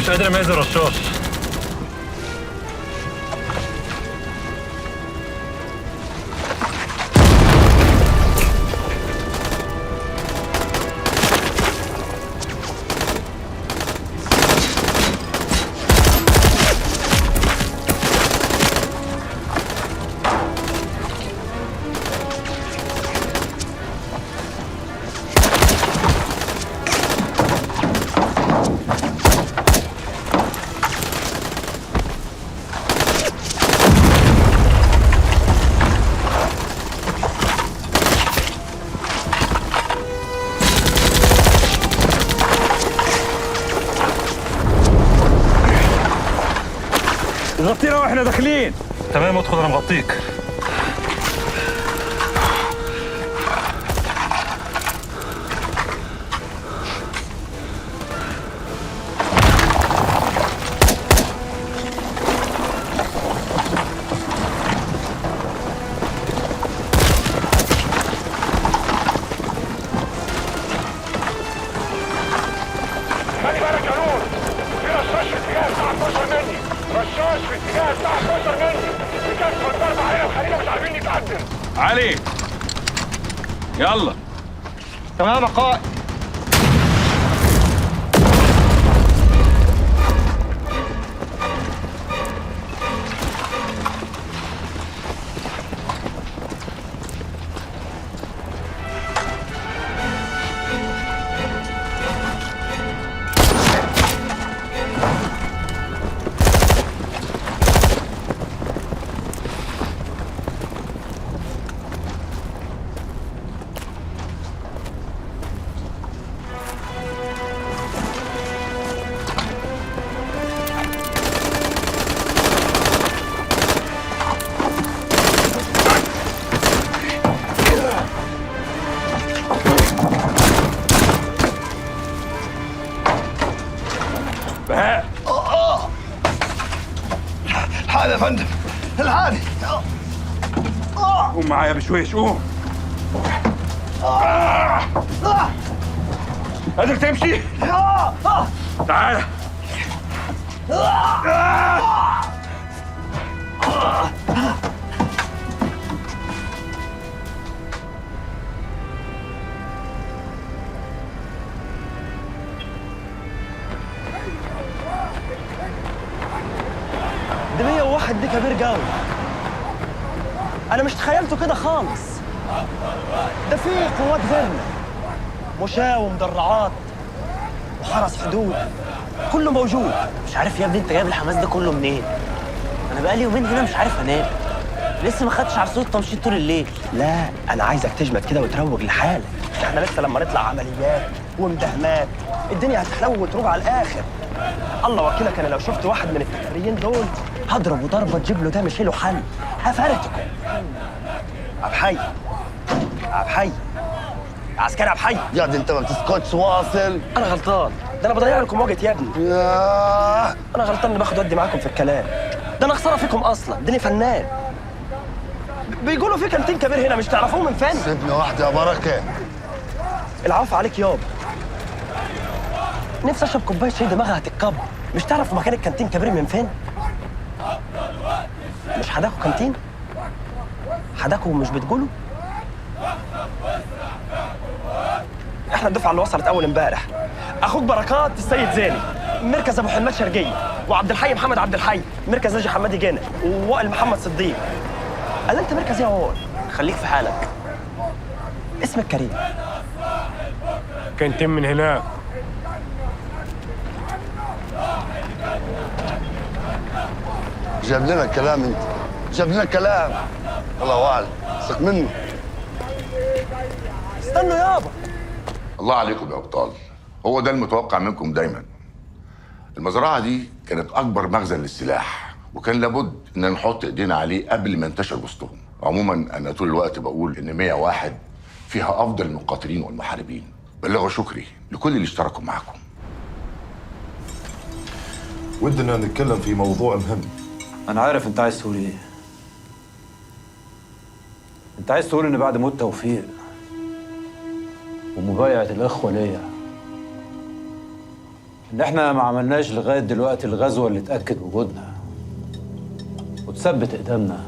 مش قادر اميز الرشاش. غطينا واحنا داخلين. تمام ادخل انا مغطيك. خلي بالك يا نور، في رشاش في اتجاه الساعة 12 مني، رشاش في اتجاه الساعة 12 مني، بكثرة الضرب علينا وخلينا مش عارفين نتقدم. علي يلا. تمام يا قائد. بهاء الحقني يا فندم، الحقني. قوم معايا بشويش، قوم. قادر تمشي؟ تعال. ده 101 دي كبير قوي. انا مش تخيلته كده خالص. ده فيه قوات غيرنا، مشاة ومدرعات وحرس حدود، كله موجود. مش عارف يا ابني انت جايب الحماس ده كله منين؟ انا بقالي يومين هنا مش عارف انام، لسه ما خدتش على صوت تمشيط طول الليل. لا انا عايزك تجمد كده وتروج لحالك. احنا لسه لما نطلع عمليات ومداهمات الدنيا هتحلو وتروج على الاخر. الله وكيلك انا لو شفت واحد من التكفيريين دول هضربه ضربه تجيب له ده مش له حل، هفرتكم. عبحي عبحي عسكري عبحي. يا دي انت ما بتسكتش، واصل. انا غلطان، ده انا بضيع لكم وقت يا ابني. ياه انا غلطان اني باخد ودي معاكم في الكلام ده، انا خسارة فيكم اصلا، دني فنان. بيقولوا في كانتين كبير هنا مش تعرفوه من فن. سيبنا واحدة يا بركة. العفو عليك يابا. نفسي اشرب كوباية شاي دماغها هتتكبر. مش تعرف مكان الكانتين كبير من فين؟ مش حداكوا كانتين؟ حداكوا مش بتقولوا؟ احنا الدفعة اللي وصلت اول امبارح. اخوك بركات السيد زيني مركز ابو حماد شرقية، وعبد الحي محمد عبد الحي مركز ناجي حمادي جنة، ووائل محمد صديق. قال انت مركز ايه يا وائل؟ خليك في حالك. اسمك كريم. كانتين من هناك. جاب لنا كلام انت، جاب لنا كلام. الله اعلم، ثق منه. استنوا يابا. الله عليكم يا ابطال، هو ده المتوقع منكم دايما. المزرعة دي كانت اكبر مخزن للسلاح، وكان لابد ان نحط ايدينا عليه قبل ما ينتشر وسطهم. عموما انا طول الوقت بقول ان 101 فيها افضل المقاتلين والمحاربين. بلغوا شكري لكل اللي اشتركوا معاكم. ودنا نتكلم في موضوع مهم. أنا عارف أنت عايز تقول إيه. أنت عايز تقول إن بعد موت توفيق ومبايعة الإخوة ليا ان احنا ما عملناش لغاية دلوقتي الغزوة اللي تاكد وجودنا وتثبت اقدامنا،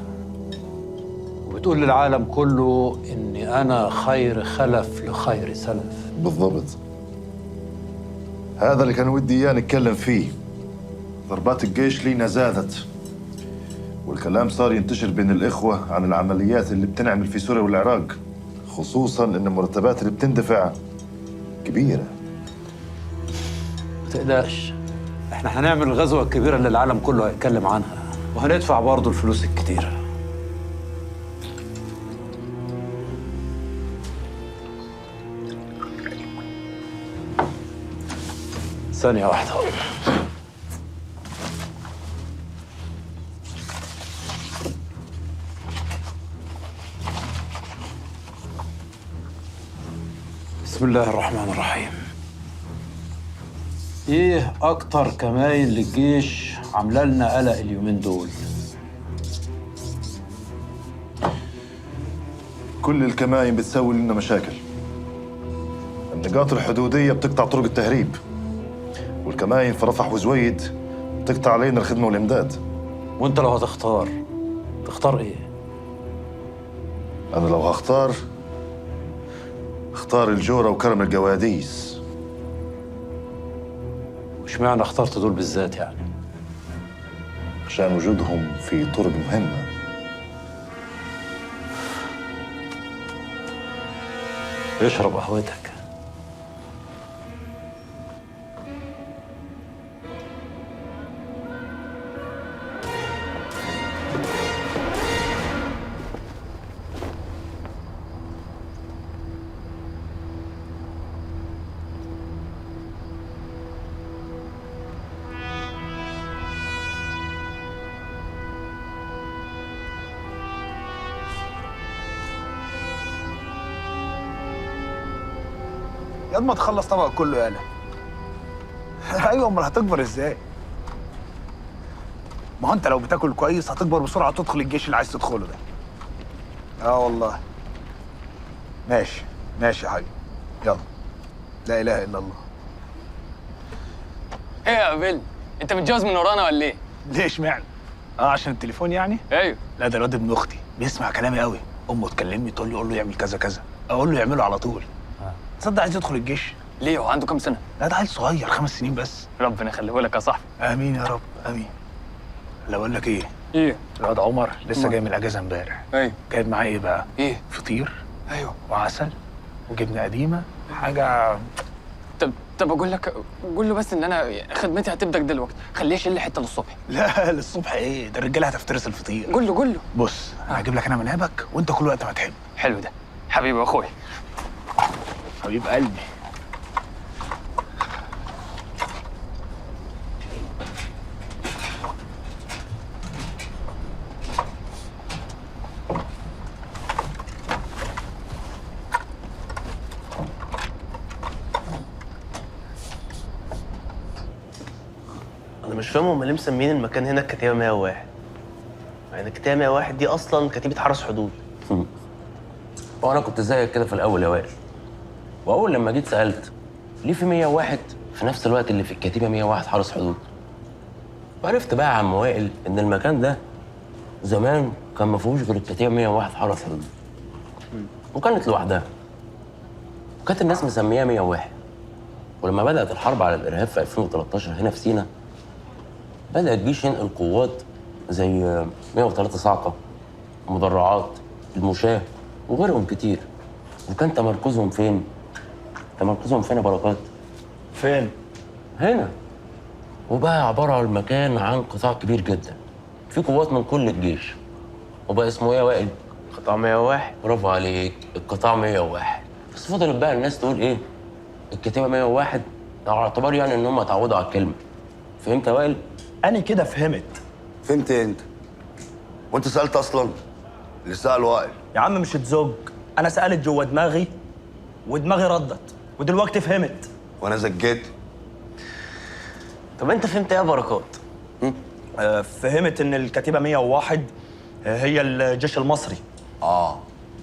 وبتقول للعالم كله اني انا خير خلف لخير سلف. بالضبط، هذا اللي كان ودي اياه نتكلم فيه. ضربات الجيش لينا زادت، والكلام صار ينتشر بين الإخوة عن العمليات اللي بتنعمل في سوريا والعراق، خصوصاً إن المرتبات اللي بتندفع كبيرة. ما تقلقش، احنا هنعمل الغزوة الكبيرة اللي العالم كله هيتكلم عنها، وهندفع برضه الفلوس الكتيرة. ثانية واحدة. بسم الله الرحمن الرحيم. ايه اكتر كماين للجيش عامله لنا قلق اليومين دول؟ كل الكماين بتسوي لنا مشاكل. النقاط الحدوديه بتقطع طرق التهريب، والكماين في رفح وزويد بتقطع علينا الخدمة والامداد. وانت لو هتختار تختار ايه؟ انا لو هختار اختار الجورة وكرم الجواديس. واشمعنى اخترت دول بالذات يعني؟ عشان وجودهم في طرق مهمة. اشرب قهوتك. يا ما تخلص طبق كله يالا. ايوه، امال هتكبر ازاي؟ ما هو انت لو بتاكل كويس هتكبر بسرعة تدخل الجيش اللي عايز تدخله ده. اه والله. ماشي ماشي يا حبيبي، يلا. لا اله الا الله. ايه يا بيل، انت متجوز من ورانا ولا ايه؟ ليه اشمعنى؟ اه عشان التليفون يعني؟ ايوه. لا ده الواد ابن اختي بيسمع كلامي قوي، امه تكلمني تقول لي قول له يعمل كذا كذا، اقول له يعمله على طول. تصدق عايز يدخل الجيش؟ ليه، هو عنده كام سنة؟ لا ده عيل صغير، 5 سنين بس. ربنا يخليه لك يا صاحبي. امين يا رب، امين. لو اقول لك ايه؟ ايه؟ الواد عمر لسه جاي من الاجازة امبارح. ايوه. جايب معاه ايه بقى؟ ايه؟ فطير. ايوه. وعسل وجبنه قديمة، حاجة. طب اقول لك، قول له بس ان انا خدمتي هتبدا دلوقتي، خليه يشيل حتة للصبح. لا للصبح ايه؟ ده الرجالة هتفترس الفطير. قول له قول له. بص، انا هجيب لك انا منابك وانت كل وقت ما تحب. حلو ده، حبيبي يا اخويا. حبيب قلبي. أنا مش فاهم هما ليه مسمين المكان هنا الكتيبة 101، مع إن الكتيبة 101 دي أصلا كتيبة حرس حدود. وأنا كنت زيك كده في الأول يا وائل، وأول لما جيت سألت ليه في 101 في نفس الوقت اللي في الكتيبة 101 حرس حدود؟ وعرفت بقى يا عم وائل إن المكان ده زمان كان ما فيهوش غير الكتيبة 101 حرس حدود، وكانت لوحدها، وكانت الناس مسميها 101. ولما بدأت الحرب على الإرهاب في 2013 هنا في سينا، بدأ الجيش ينقل قوات زي 103 صاعقة، مدرعات، المشاة، وغيرهم كتير. وكان تمركزهم فين؟ تمركزهم فين يا بركات؟ فين؟ هنا. وبقى عبارة عن المكان عن قطاع كبير جدا في قوات من كل الجيش. وبقى اسمه ايه يا وائل؟ قطاع 101. برافو عليك، القطاع 101. بس فضلت بقى الناس تقول ايه؟ الكتيبة 101 على اعتبار يعني ان هم اتعودوا على الكلمة. فهمت يا وائل؟ أنا كده فهمت. فهمت إيه أنت؟ وأنت سألت أصلاً؟ اللي سأل وائل. يا عم مش تزج، أنا سألت جوه دماغي ودماغي ردت، ودلوقتي فهمت. وأنا زجيت. طب أنت فهمت إيه يا بركات؟ فهمت إن الكتيبة 101 هي الجيش المصري. آه.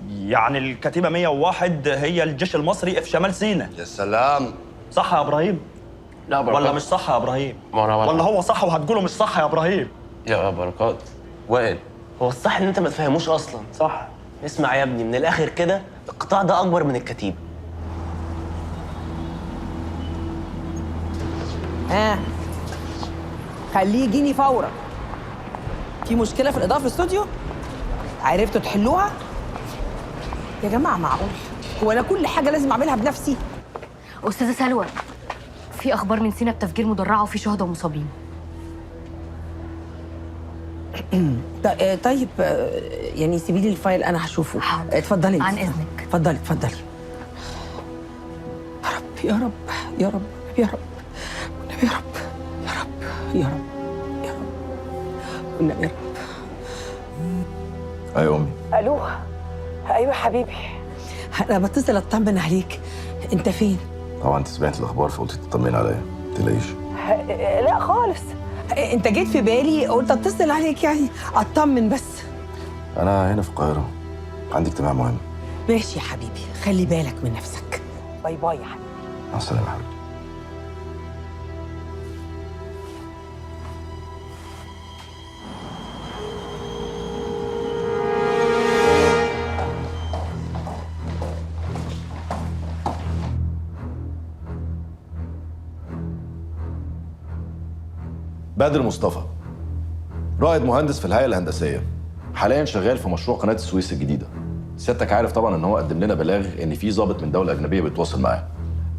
يعني الكتيبة 101 هي الجيش المصري في شمال سيناء. يا سلام. صح يا إبراهيم؟ لا بركات. ولا مش صح يا ابراهيم؟ ولا هو صح وهتقوله مش صح يا ابراهيم؟ يا بركات وائل، هو الصح ان انت ما تفهموش اصلا، صح؟ اسمع يا ابني، من الاخر كده القطاع ده اكبر من الكتيبة. خليه يجيني فورا. في مشكلة في الاضاءة في الاستوديو؟ عرفتوا تحلوها؟ يا جماعة معقول؟ هو انا كل حاجة لازم اعملها بنفسي؟ استاذه سلوى، في اخبار من سينا بتفجير مدرعه وفي شهداء ومصابين. طيب يعني سيبي لي ال file انا هشوفه. اتفضلي. عن اذنك. اتفضلي اتفضلي. يا رب يا رب يا رب يا رب يا رب يا رب يا رب يا رب والنبي يا رب. ايوه امي. الو. ايوه حبيبي، انا بتصل اطمن عليك، انت فين؟ طبعا انت سمعت الاخبار فقلت تطمن عليا، ما تقلقيش. لا خالص، انت جيت في بالي قلت اتصل عليك يعني اطمن بس. انا هنا في القاهرة، عندي اجتماع مهم. ماشي يا حبيبي، خلي بالك من نفسك. bye bye يا حبيبي. مع السلامة يا حبيبي. بدر مصطفى، رائد مهندس في الهيئة الهندسية، حاليا شغال في مشروع قناة السويس الجديدة. سيادتك عارف طبعا ان هو قدم لنا بلاغ ان في ضابط من دولة اجنبية بيتواصل معاه.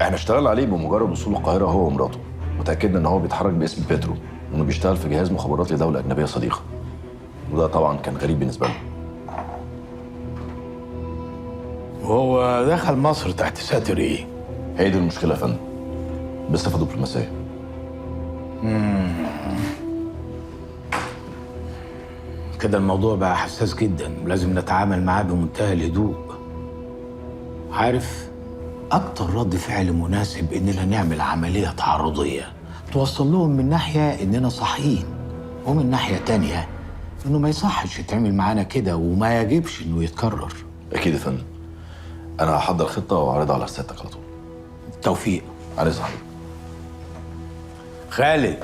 احنا اشتغلنا عليه بمجرد وصول القاهرة هو ومراته، وتاكدنا ان هو بيتحرك باسم بيترو، وانه بيشتغل في جهاز مخابرات لدولة اجنبية صديقه. وده طبعا كان غريب بالنسبة لنا. وهو دخل مصر تحت ساتر ايه؟ هي دي المشكلة يا فندم، بصفة دبلوماسية. كده الموضوع بقى حساس جدا، ولازم نتعامل معاه بمنتهى الهدوء. عارف، اكتر رد فعل مناسب اننا نعمل عملية تعرضية توصل لهم من ناحية اننا صاحيين، ومن ناحية تانية انه ما يصحش يتعمل معانا كده وما يجبش انه يتكرر. اكيد يا فندم، انا هحضر خطة واعرضها على سيادتك على طول. توفيق. على حضرتك. خالد.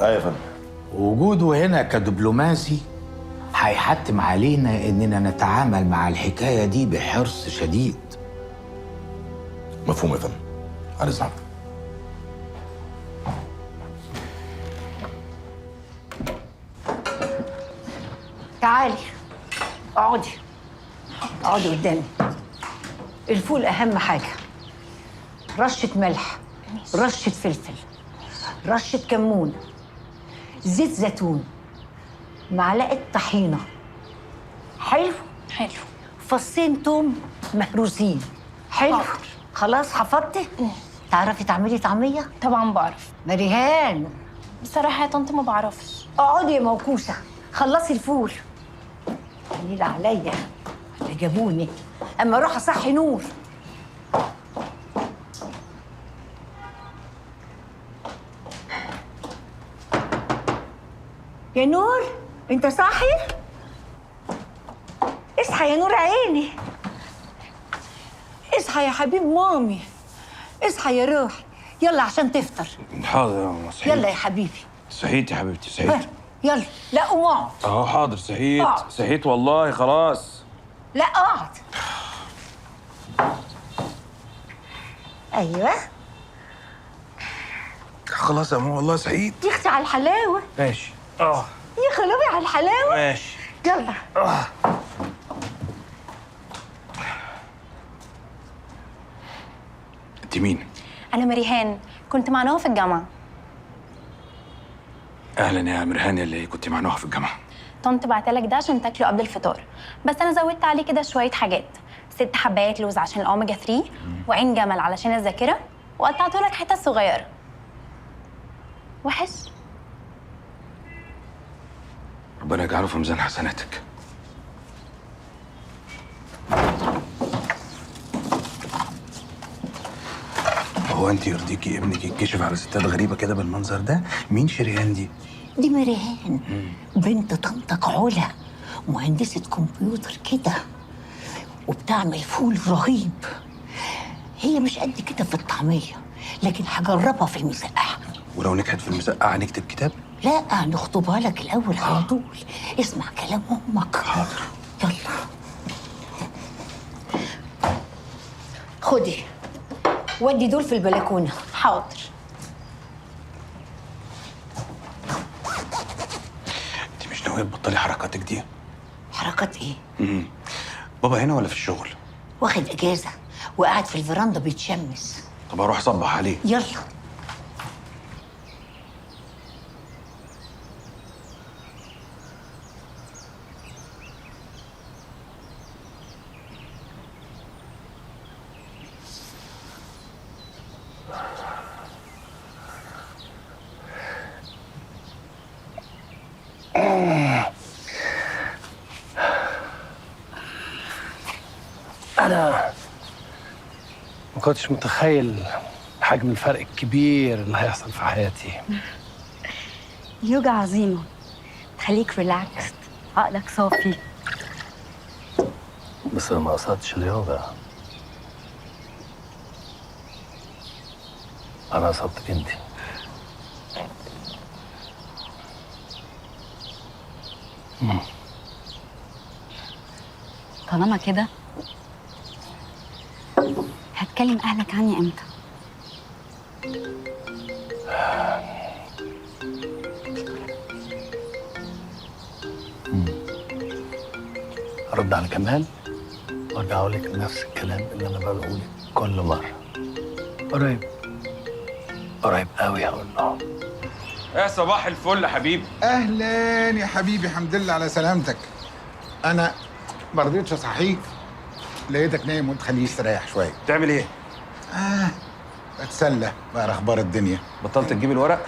ايوه يا فندم. وجوده هنا كدبلوماسي هيحتم علينا اننا نتعامل مع الحكاية دي بحرص شديد. مفهوم يا فندم. على اذنك. تعالي اقعدي، اقعدي قدامي. الفول اهم حاجة. رشه ملح، رشه فلفل، رشه كمون، زيت زيتون، معلقه طحينه. حلو؟ حلو. فصين توم مهروسين. حلو. خلاص حفظتي؟ تعرفي تعملي طعميه؟ طبعا بعرف. مريهان. بصراحة يا طنط ما بعرفش. اقعدي يا موكوسه، خلصي الفول. قليل عليا اللي جابوني، اما اروح اصحي نور. يا نور، انت صاحي؟ اصحى يا نور عيني. اصحى يا حبيب مامي، اصحى يا روح، يلا عشان تفطر. حاضر يا ماما، صحيت. يلا يا حبيبي. صحيت يا حبيبتي، صحيت. يلا. لا قوم اقعد. اهو حاضر، صحيت صحيت والله خلاص. لا اقعد. ايوه خلاص يا ماما والله صحيت. يا اختي على الحلاوة. ماشي. يا خلوي على الحلاوة. ماشي يلا. انت مين؟ انا مريهان، كنت مع نهى في الجامعة. اهلا يا مريهان اللي كنت مع نهى في الجامعة. طنط بعتلك ده عشان تاكله قبل الفطار، بس انا زودت عليه كده شوية حاجات. 6 حبايات لوز عشان الاوميجا 3، وعين جمل علشان الذاكرة، وقطعته لك حتت صغيرة. وحش؟ ربنا يجعله في ميزان حسناتك. هو انت يرضيكي ابنك يتكشف على ستات غريبة كده بالمنظر ده؟ مين شريهان دي؟ دي مريهان، بنت طنطك علا، مهندسة كمبيوتر كده، وبتعمل فول رهيب. هي مش قد كده في الطعمية، لكن هجربها في المسقعه. ولو نجحت في المسقعه نكتب كتاب؟ لا، نخطبها لك الاول على طول. اسمع كلام امك. حاضر. يلا خدي ودي دول في البلكونه. حاضر. انت مش ناوية تبطلي حركاتك دي؟ حركات ايه؟ بابا هنا ولا في الشغل؟ واخد اجازه وقاعد في الفرندا بيتشمس. طب اروح اصبح عليه. يلا. أنا ما كنتش متخيل حجم الفرق الكبير اللي هيحصل في حياتي. اليوجا عظيمة، تخليك relaxed، عقلك صافي. بس أنا ما قصدتش اليوجا، أنا قصدتك أنت. طالما كده هتكلم أهلك عني إمتى؟ أرد على كمال وأرجع أقول لك نفس الكلام اللي أنا بقوله لك كل مرة. قريب قريب قوي هقول لهم. يا صباح الفل يا حبيبي. أهلاً يا حبيبي، الحمد لله على سلامتك. أنا ما رضيتش أصحيك، لقيتك نايم وانت خليه يستريح شوية. بتعمل ايه؟ بتسلى، بقرا اخبار الدنيا. بطلت تجيب الورق؟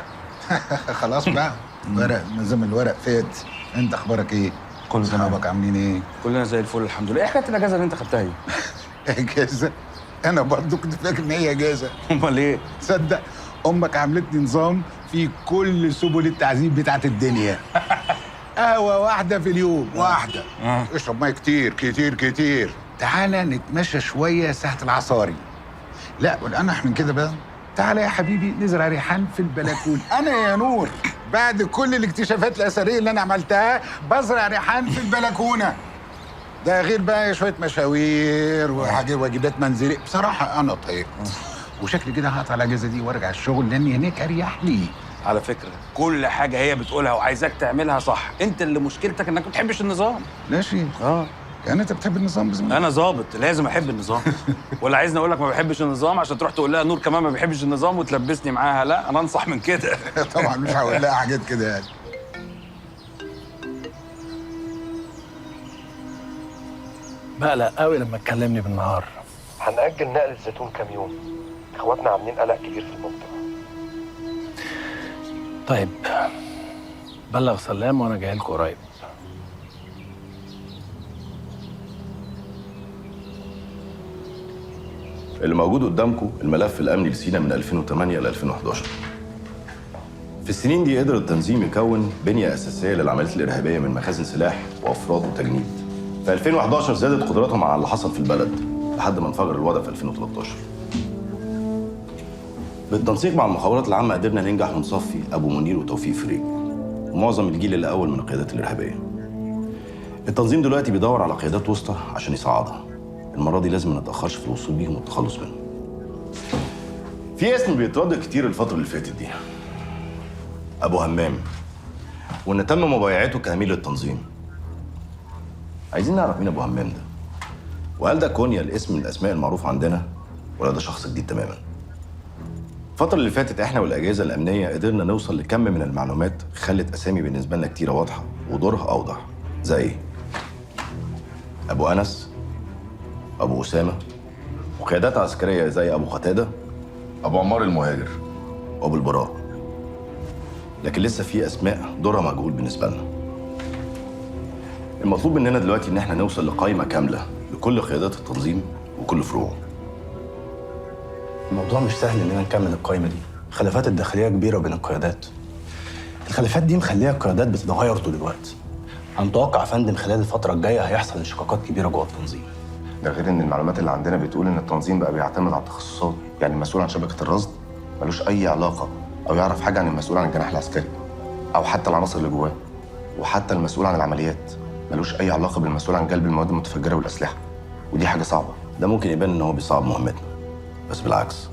خلاص بقى، ورق نظام الورق فات. انت اخبارك ايه؟ كله تمام. اصحابك عاملين ايه؟ كلنا زي الفل الحمد لله. ايه حكاية الاجازة اللي انت خدتها دي؟ اجازه؟ انا برضو كنت فاكر ان هي اجازه. امال ايه؟ تصدق امك عملتني نظام في كل سبل التعذيب بتاعت الدنيا. قهوة واحدة في اليوم، واحدة. اشرب مية كتير كتير كتير. تعالى نتمشى شوية ساحة العصاري. لا والأنح من كده بقى، تعالى يا حبيبي نزرع ريحان في البلكون. أنا يا نور بعد كل الاكتشافات الأثرية اللي أنا عملتها بزرع ريحان في البلكونة. ده غير بقى شوية مشاوير وحاجات واجبات منزلية. بصراحة أنا طيب وشكلي كده هقطع الأجازة دي وأرجع الشغل لأن هناك أريح لي. على فكرة كل حاجة هي بتقولها وعايزاك تعملها صح، أنت اللي مشكلتك إنك ما بتحبش النظام. ماشي. يعني انت بتحب النظام بزمان؟ انا ظابط لازم احب النظام. ولا عايزني اقول لك ما بحبش النظام عشان تروح تقول لها نور كمان ما بيحبش النظام وتلبسني معاها؟ لا انا انصح من كده. طبعا مش هقول لها حاجات كده يعني. بقلق قوي لما تكلمني بالنهار. هنأجل نقل الزيتون كام يوم، اخواتنا عاملين قلق كبير في المنطقة. طيب بلغ سلام وانا جاي لكم قريب. اللي موجود قدامكم الملف الأمني لسينا من 2008 ل 2011. في السنين دي قدر التنظيم يكون بنية أساسية للعمليات الإرهابية من مخازن سلاح وأفراد وتجنيد. في 2011 زادت قدراتهم على اللي حصل في البلد لحد ما انفجر الوضع في 2013. بالتنسيق مع المخابرات العامة قدرنا ننجح ونصفي أبو منير وتوفيق فريج ومعظم الجيل اللي أول من القيادات الإرهابية. التنظيم دلوقتي بيدور على قيادات وسطى عشان يصعدها. المرة دي لازم ما نتأخرش في الوصول بيهم والتخلص منهم. في اسم بيتردد كتير الفترة اللي فاتت دي، أبو همام، وإن تم مبايعته كأمير للتنظيم. عايزين نعرف مين أبو همام ده؟ وهل ده كونيا الاسم من الأسماء المعروفة عندنا ولا ده شخص جديد تماماً؟ الفترة اللي فاتت إحنا والأجهزة الأمنية قدرنا نوصل لكم من المعلومات خلت أسامي بالنسبة لنا كتيرة واضحة ودورها أوضح، زي أبو أنس، أبو أسامة، وقيادات عسكرية زي أبو قتادة، أبو عمار المهاجر، وأبو البراء. لكن لسه في أسماء دورها مجهول بالنسبة لنا. المطلوب مننا دلوقتي إن إحنا نوصل لقائمة كاملة لكل قيادات التنظيم وكل فروعه. الموضوع مش سهل إننا نكمل القائمة دي، الخلافات الداخلية كبيرة بين القيادات. الخلافات دي مخليها القيادات بتتغير طول الوقت. هنتوقع يا فندم خلال الفترة الجاية هيحصل انشقاقات كبيرة جوه التنظيم. ده غير ان المعلومات اللي عندنا بتقول ان التنظيم بقى بيعتمد على التخصصات، يعني المسؤول عن شبكة الرصد ملوش اي علاقة او يعرف حاجة عن المسؤول عن الجناح العسكري او حتى العناصر اللي جواه، وحتى المسؤول عن العمليات ملوش اي علاقة بالمسؤول عن جلب المواد المتفجره والاسلحة، ودي حاجة صعبة. ده ممكن يبان ان هو بيصعب مهمتنا، بس بالعكس،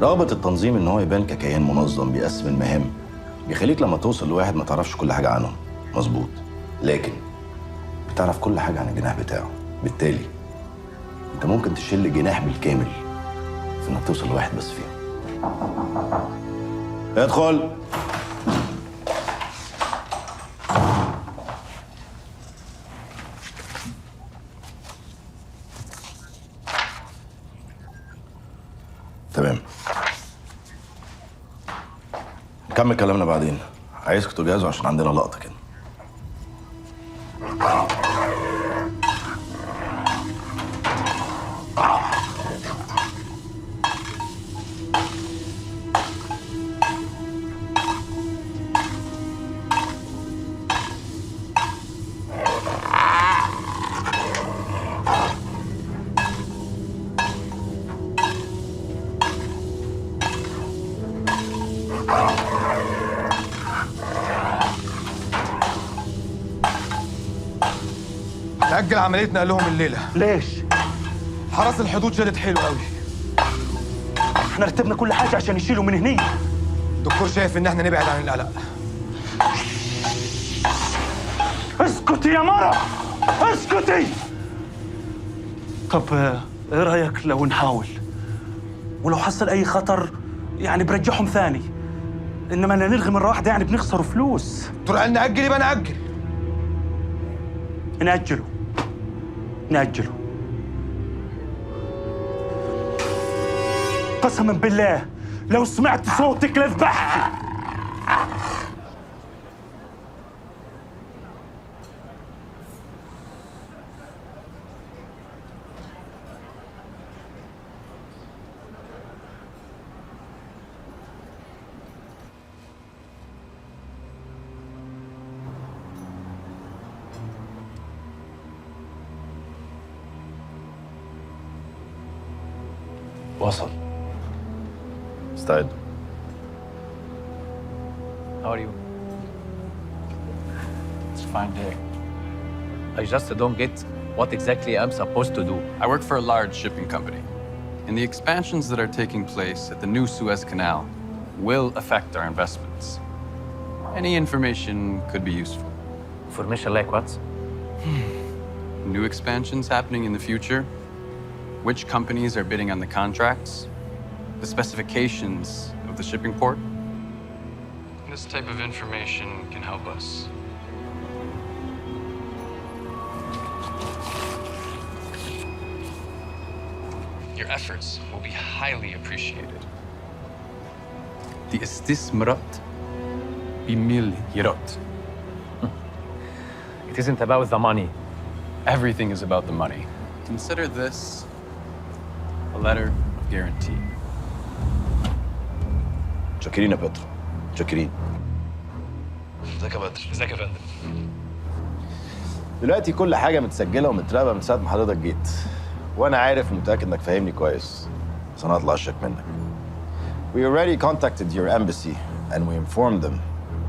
رغبة التنظيم ان هو يبان ككيان منظم بيقسم المهام بيخليك لما توصل لواحد ما تعرفش كل حاجة عنه، مظبوط، لكن بتعرف كل حاجة عن الجناح بتاعه، بالتالي انت ممكن تشيل جناح بالكامل في انك توصل لواحد بس فيهم. ادخل. تمام، نكمل كلامنا بعدين. عايزكم تجهزوا عشان عندنا لقطة كده. نأجل عملية نقلهم الليلة. ليش؟ حرس الحدود شدت حيله قوي. احنا رتبنا كل حاجة عشان يشيلوا من هني. الدكتور شايف إن احنا نبعد عن القلق. اسكتي يا مرة، اسكتي. طب ايه رأيك لو نحاول؟ ولو حصل أي خطر يعني برجعهم ثاني، إنما نلغي مرة واحدة يعني بنخسر فلوس. الدكتور قال نأجل يبقى نأجل. نأجله نأجله. قسما بالله لو سمعت صوتك لذبحتي. وصل. استعدوا. How are you? It's a fine day. I just don't get what exactly I'm supposed to do. I work for a large shipping company, and the expansions that are taking place at the new Suez Canal will affect our investments. Any information could be useful. Information like what? New expansions happening in the future. Which companies are bidding on the contracts, the specifications of the shipping port. This type of information can help us. Your efforts will be highly appreciated. The استثمارات بمليارات. It isn't about the money. Everything is about the money. Consider this a letter of guarantee. شاكرين يا بترو، شاكرين. ازيك يا بدر؟ ازيك يا فندم؟ دلوقتي كل حاجة متسجلة ومتراقبة من ساعة ما حضرتك جيت، وأنا عارف ومتأكد إنك فاهمني كويس، بس أنا هطلع أشك منك. We already contacted your embassy and we informed them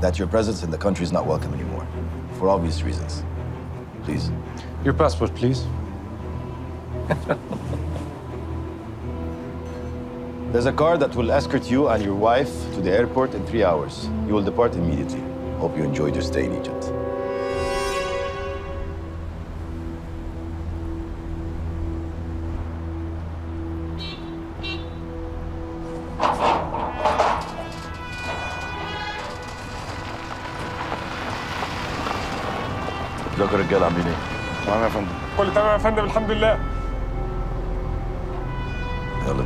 that your presence in the country is not welcome anymore, for obvious reasons. Please. Your passport, please. There's a car that will escort you and your wife to the airport in 3 hours. You will depart immediately. Hope you enjoyed your stay in Egypt. ازيكم يا رجاله، عاملين ايه؟ تمام يا فندم. كله تمام يا فندم، الحمد لله. يلا.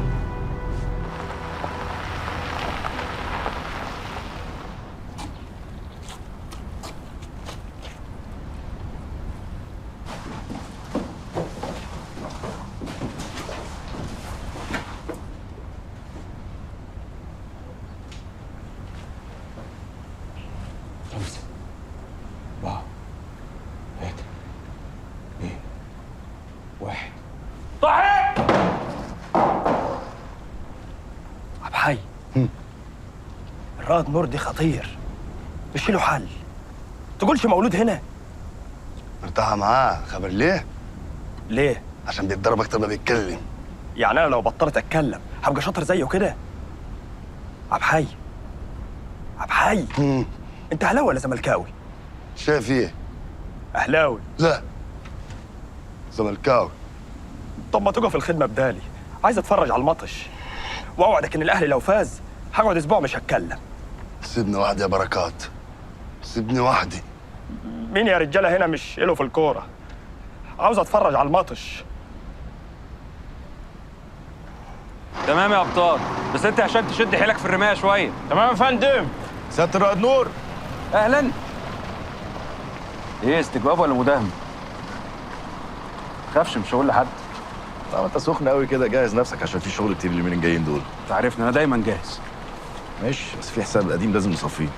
خمسة، أربعة، ثلاثة، اثنين، واحد. الرائد نور دي خطير، مش له حل. تقولش مولود هنا؟ مرتاحة معاه، خبر ليه؟ ليه؟ عشان بيتضرب اكتر ما بيتكلم. يعني انا لو بطلت اتكلم هبقى شاطر زيه كده؟ عبد حي، عبد حي، انت اهلاوي ولا زملكاوي؟ شايف ايه؟ اهلاوي. لا زملكاوي. طب ما تقف الخدمة بدالي، عايز اتفرج على المطش، واوعدك ان الاهلي لو فاز هقعد اسبوع مش هتكلم. سيبني وحدي يا بركات، سيبني وحدي. مين يا رجاله هنا مش له في الكورة؟ عاوز اتفرج على المطش. تمام يا ابطال، بس انت عشان تشد حيلك في الرماية شوية. تمام يا فندم. سيادة الرائد نور. اهلا. ايه، استجواب ولا مداهمة؟ تخافش مش هقول لحد. طب انت سخن قوي كده، جهز نفسك عشان في شغل كتير اليومين الجايين دول. انت عارفني انا دايما جاهز. ماشي، بس في حساب قديم لازم نصفيه.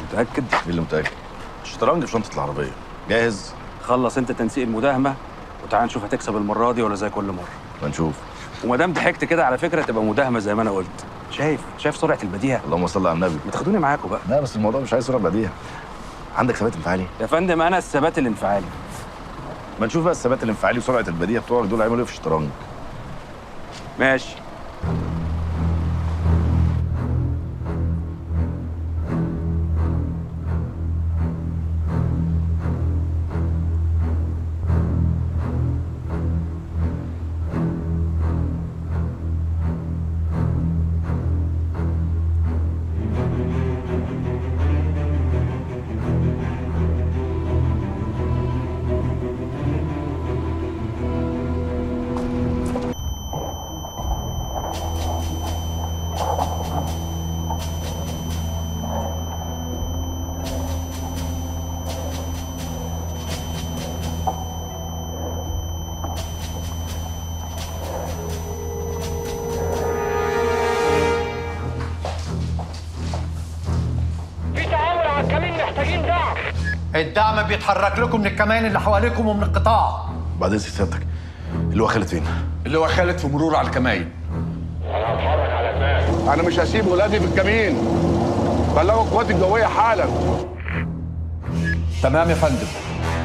متأكد؟ ايه اللي متأكد؟ الشطرنج في شنطة العربية. جاهز؟ خلص انت تنسيق المداهمة وتعال نشوف هتكسب المرة دي ولا زي كل مرة. ما نشوف. وما دام ضحكت كده على فكرة تبقى مداهمة زي ما أنا قلت. شايف سرعة البديهة؟ اللهم صل على النبي. ما تاخدوني معاكم بقى. لا بس الموضوع مش عايز سرعة بديهة. عندك ثبات انفعالي؟ يا فندم أنا الثبات الانفعالي. ما نشوف بقى الثبات الانفعالي وسرعة البديهة بتوعك دول هيعملوا ايه في الشطرنج. ماشي. الدعم بيتحرك لكم من الكمان اللي حواليكم ومن القطاع. بعدين سيادتك اللي هو خالد فين؟ اللي هو خالد في مرور على الكماين. انا هتحرك على هناك. انا مش هسيب ولادي في الكمين. بلغوا القوات الجوية حالا. تمام يا فندم.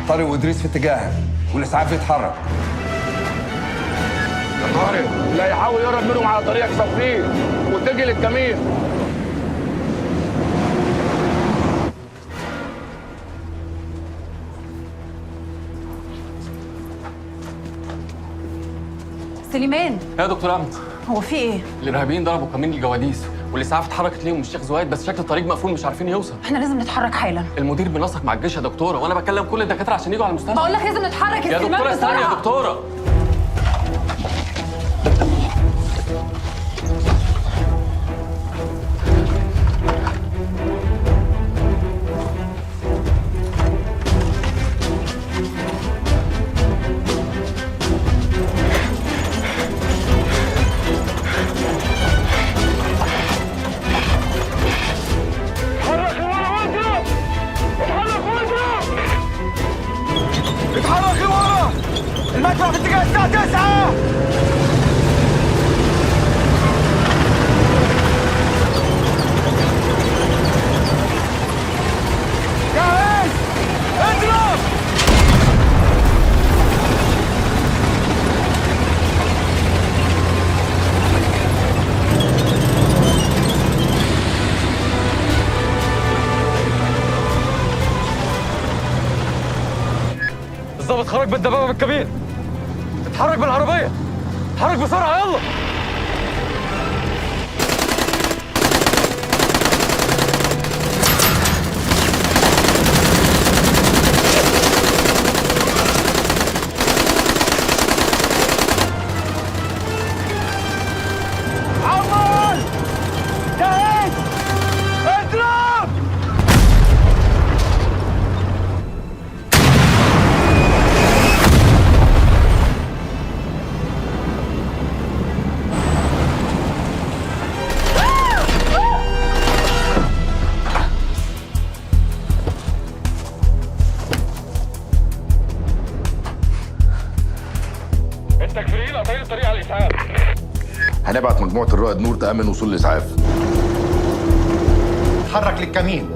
طارق وادريس في اتجاهك والاسعاف يتحرك. يا طارق لا يحاول يهرب منهم على طريقك صفيه واتجه للكمين. سليمان. يا دكتور أمت، هو في ايه؟ الارهابيين ضربوا كمين الجواديس والاسعاف اتحركت ليهم من الشيخ زويد، بس شكل الطريق مقفول مش عارفين يوصل. احنا لازم نتحرك حالا. المدير بينسق مع الجيش يا دكتورة، وانا بكلم كل الدكاترة عشان يجوا على المستشفى. بقول لك لازم نتحرك يا سليمان دكتورة. استني يا دكتورة. اتحرك لورا، المدفع في اتجاه الساعة 9. جاهز، اضرب. الظابط خرج بالدبابة بالكبير. اتحرك بالعربية، اتحرك بسرعة يلا. عمر، جاهز، اضرب. هنبعت مجموعة الرائد نور تامن وصول الاسعاف. اتحرك للكمين.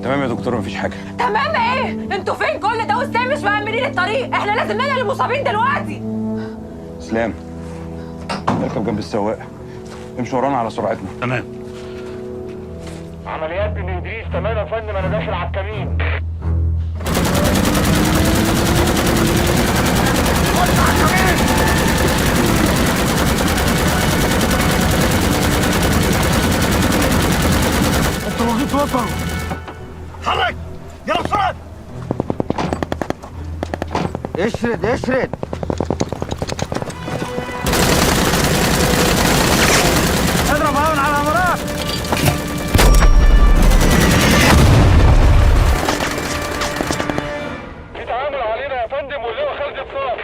تمام يا دكتور، مفيش حاجة. تمام ايه؟ انتوا فين كل ده وازاي مش مأمنين الطريق؟ احنا لازم ننقل المصابين دلوقتي. اسلام اركب جنب السواق، امشي ورانا على سرعتنا. تمام. عمليات بن ادريس. تمام يا فندم، انا داخل على الكمين. الطواغيت وصلوا. حرك يلا بسرعة. اشرد اشرد. اضرب هون على الامارات. في تعامل علينا يا فندم، واللواء خالد اتصال.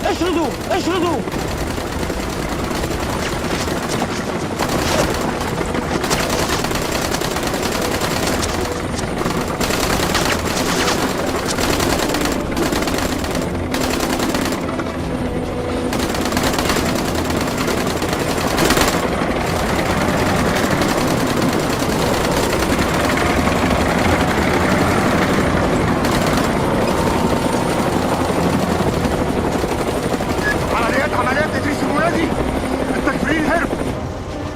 اشردوا اشردوا.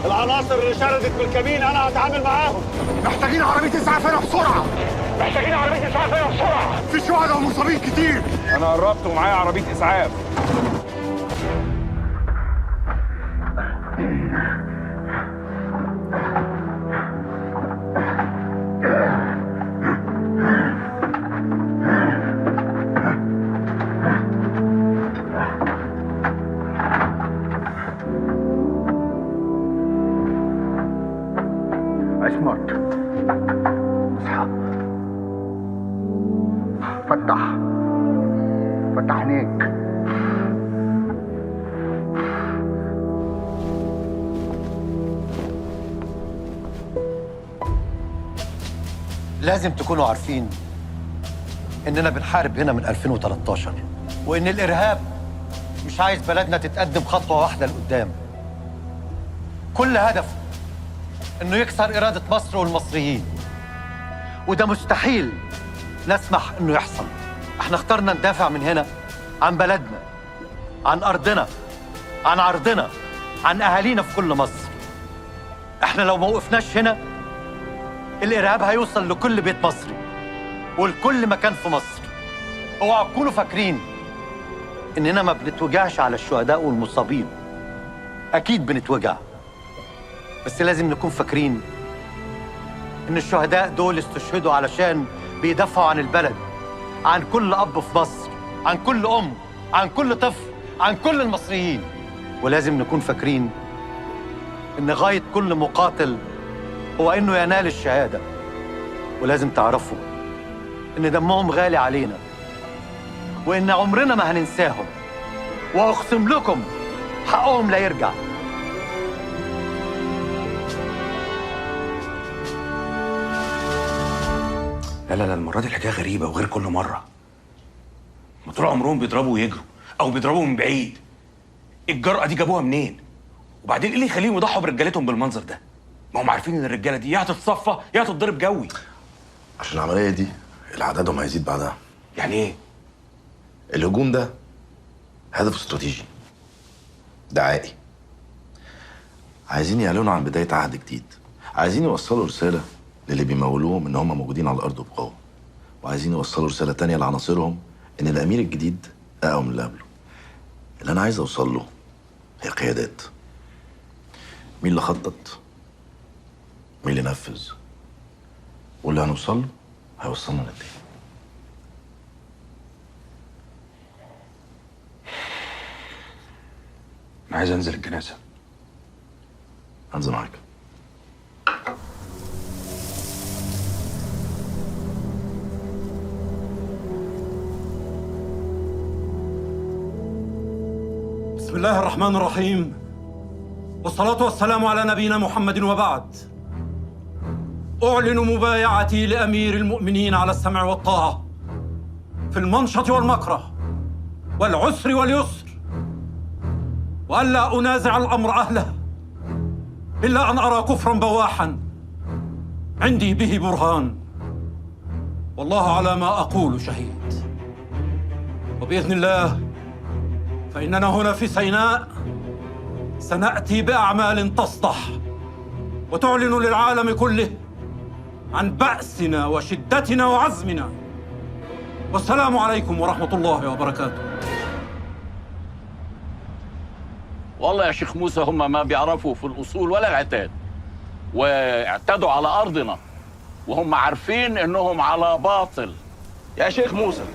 العناصر اللي شردت بالكمين انا هتعامل معاهم. محتاجين عربية اسعاف هنا بسرعة. محتاجين عربية اسعاف هنا بسرعة. في شهداء ومصابين كتير. انا قربت ومعايا عربية اسعاف. عصمت اصحى، فتح فتح عينيك. لازم تكونوا عارفين اننا بنحارب هنا من 2013، وان الارهاب مش عايز بلدنا تتقدم خطوة واحدة لقدام. كل هدفه انه يكسر اراده مصر والمصريين، وده مستحيل نسمح انه يحصل. احنا اخترنا ندافع من هنا عن بلدنا، عن ارضنا، عن عرضنا، عن اهالينا في كل مصر. احنا لو ما وقفناش هنا الارهاب هيوصل لكل بيت مصري ولكل مكان في مصر. اوعوا تكونوا فاكرين اننا ما بنتوجعش على الشهداء والمصابين، اكيد بنتوجع، بس لازم نكون فاكرين إن الشهداء دول استشهدوا علشان بيدافعوا عن البلد، عن كل أب في مصر، عن كل أم، عن كل طفل، عن كل المصريين. ولازم نكون فاكرين إن غاية كل مقاتل هو إنه ينال الشهادة. ولازم تعرفوا إن دمهم غالي علينا، وإن عمرنا ما هننساهم، وأقسم لكم حقهم لا يرجع. لا لا لا، المرة دي الحكاية غريبة وغير كل مرة. ما طول عمرهم بيضربوا ويجروا أو بيضربوا من بعيد. الجرأة دي جابوها منين؟ وبعدين إيه اللي يخليهم يضحوا برجالتهم بالمنظر ده؟ ما هم عارفين إن الرجالة دي يا هتتصفى يا هتتضرب جوي. عشان العملية دي عددهم هيزيد بعدها. يعني إيه؟ الهجوم ده هدف استراتيجي دعائي. عايزين يعلنوا عن بداية عهد جديد، عايزين يوصلوا رسالة للي بيمولوهم إن هم موجودين على الأرض وبقوة، وعايزين يوصلوا رسالة تانية لعناصرهم ان الامير الجديد اقوى من اللي قبله. اللي انا عايز اوصل له هي قيادات. مين اللي خطط؟ مين اللي نفذ؟ واللي هنوصل له هيوصلنا لقد ايه؟ انا عايز انزل الجنازة. انزل معاك. بسم الله الرحمن الرحيم، والصلاة والسلام على نبينا محمد، وبعد. أعلن مبايعتي لأمير المؤمنين على السمع والطاعة في المنشط والمكره والعسر واليسر، وألا أنازع الأمر أهله إلا أن أرى كفرا بواحا عندي به برهان، والله على ما أقول شهيد. وبإذن الله فإننا هنا في سيناء سنأتي بأعمال تصدح وتعلن للعالم كله عن بأسنا وشدتنا وعزمنا. والسلام عليكم ورحمة الله وبركاته. والله يا شيخ موسى هم ما بيعرفوا في الأصول ولا العتاد، واعتدوا على أرضنا وهم عارفين إنهم على باطل. يا شيخ موسى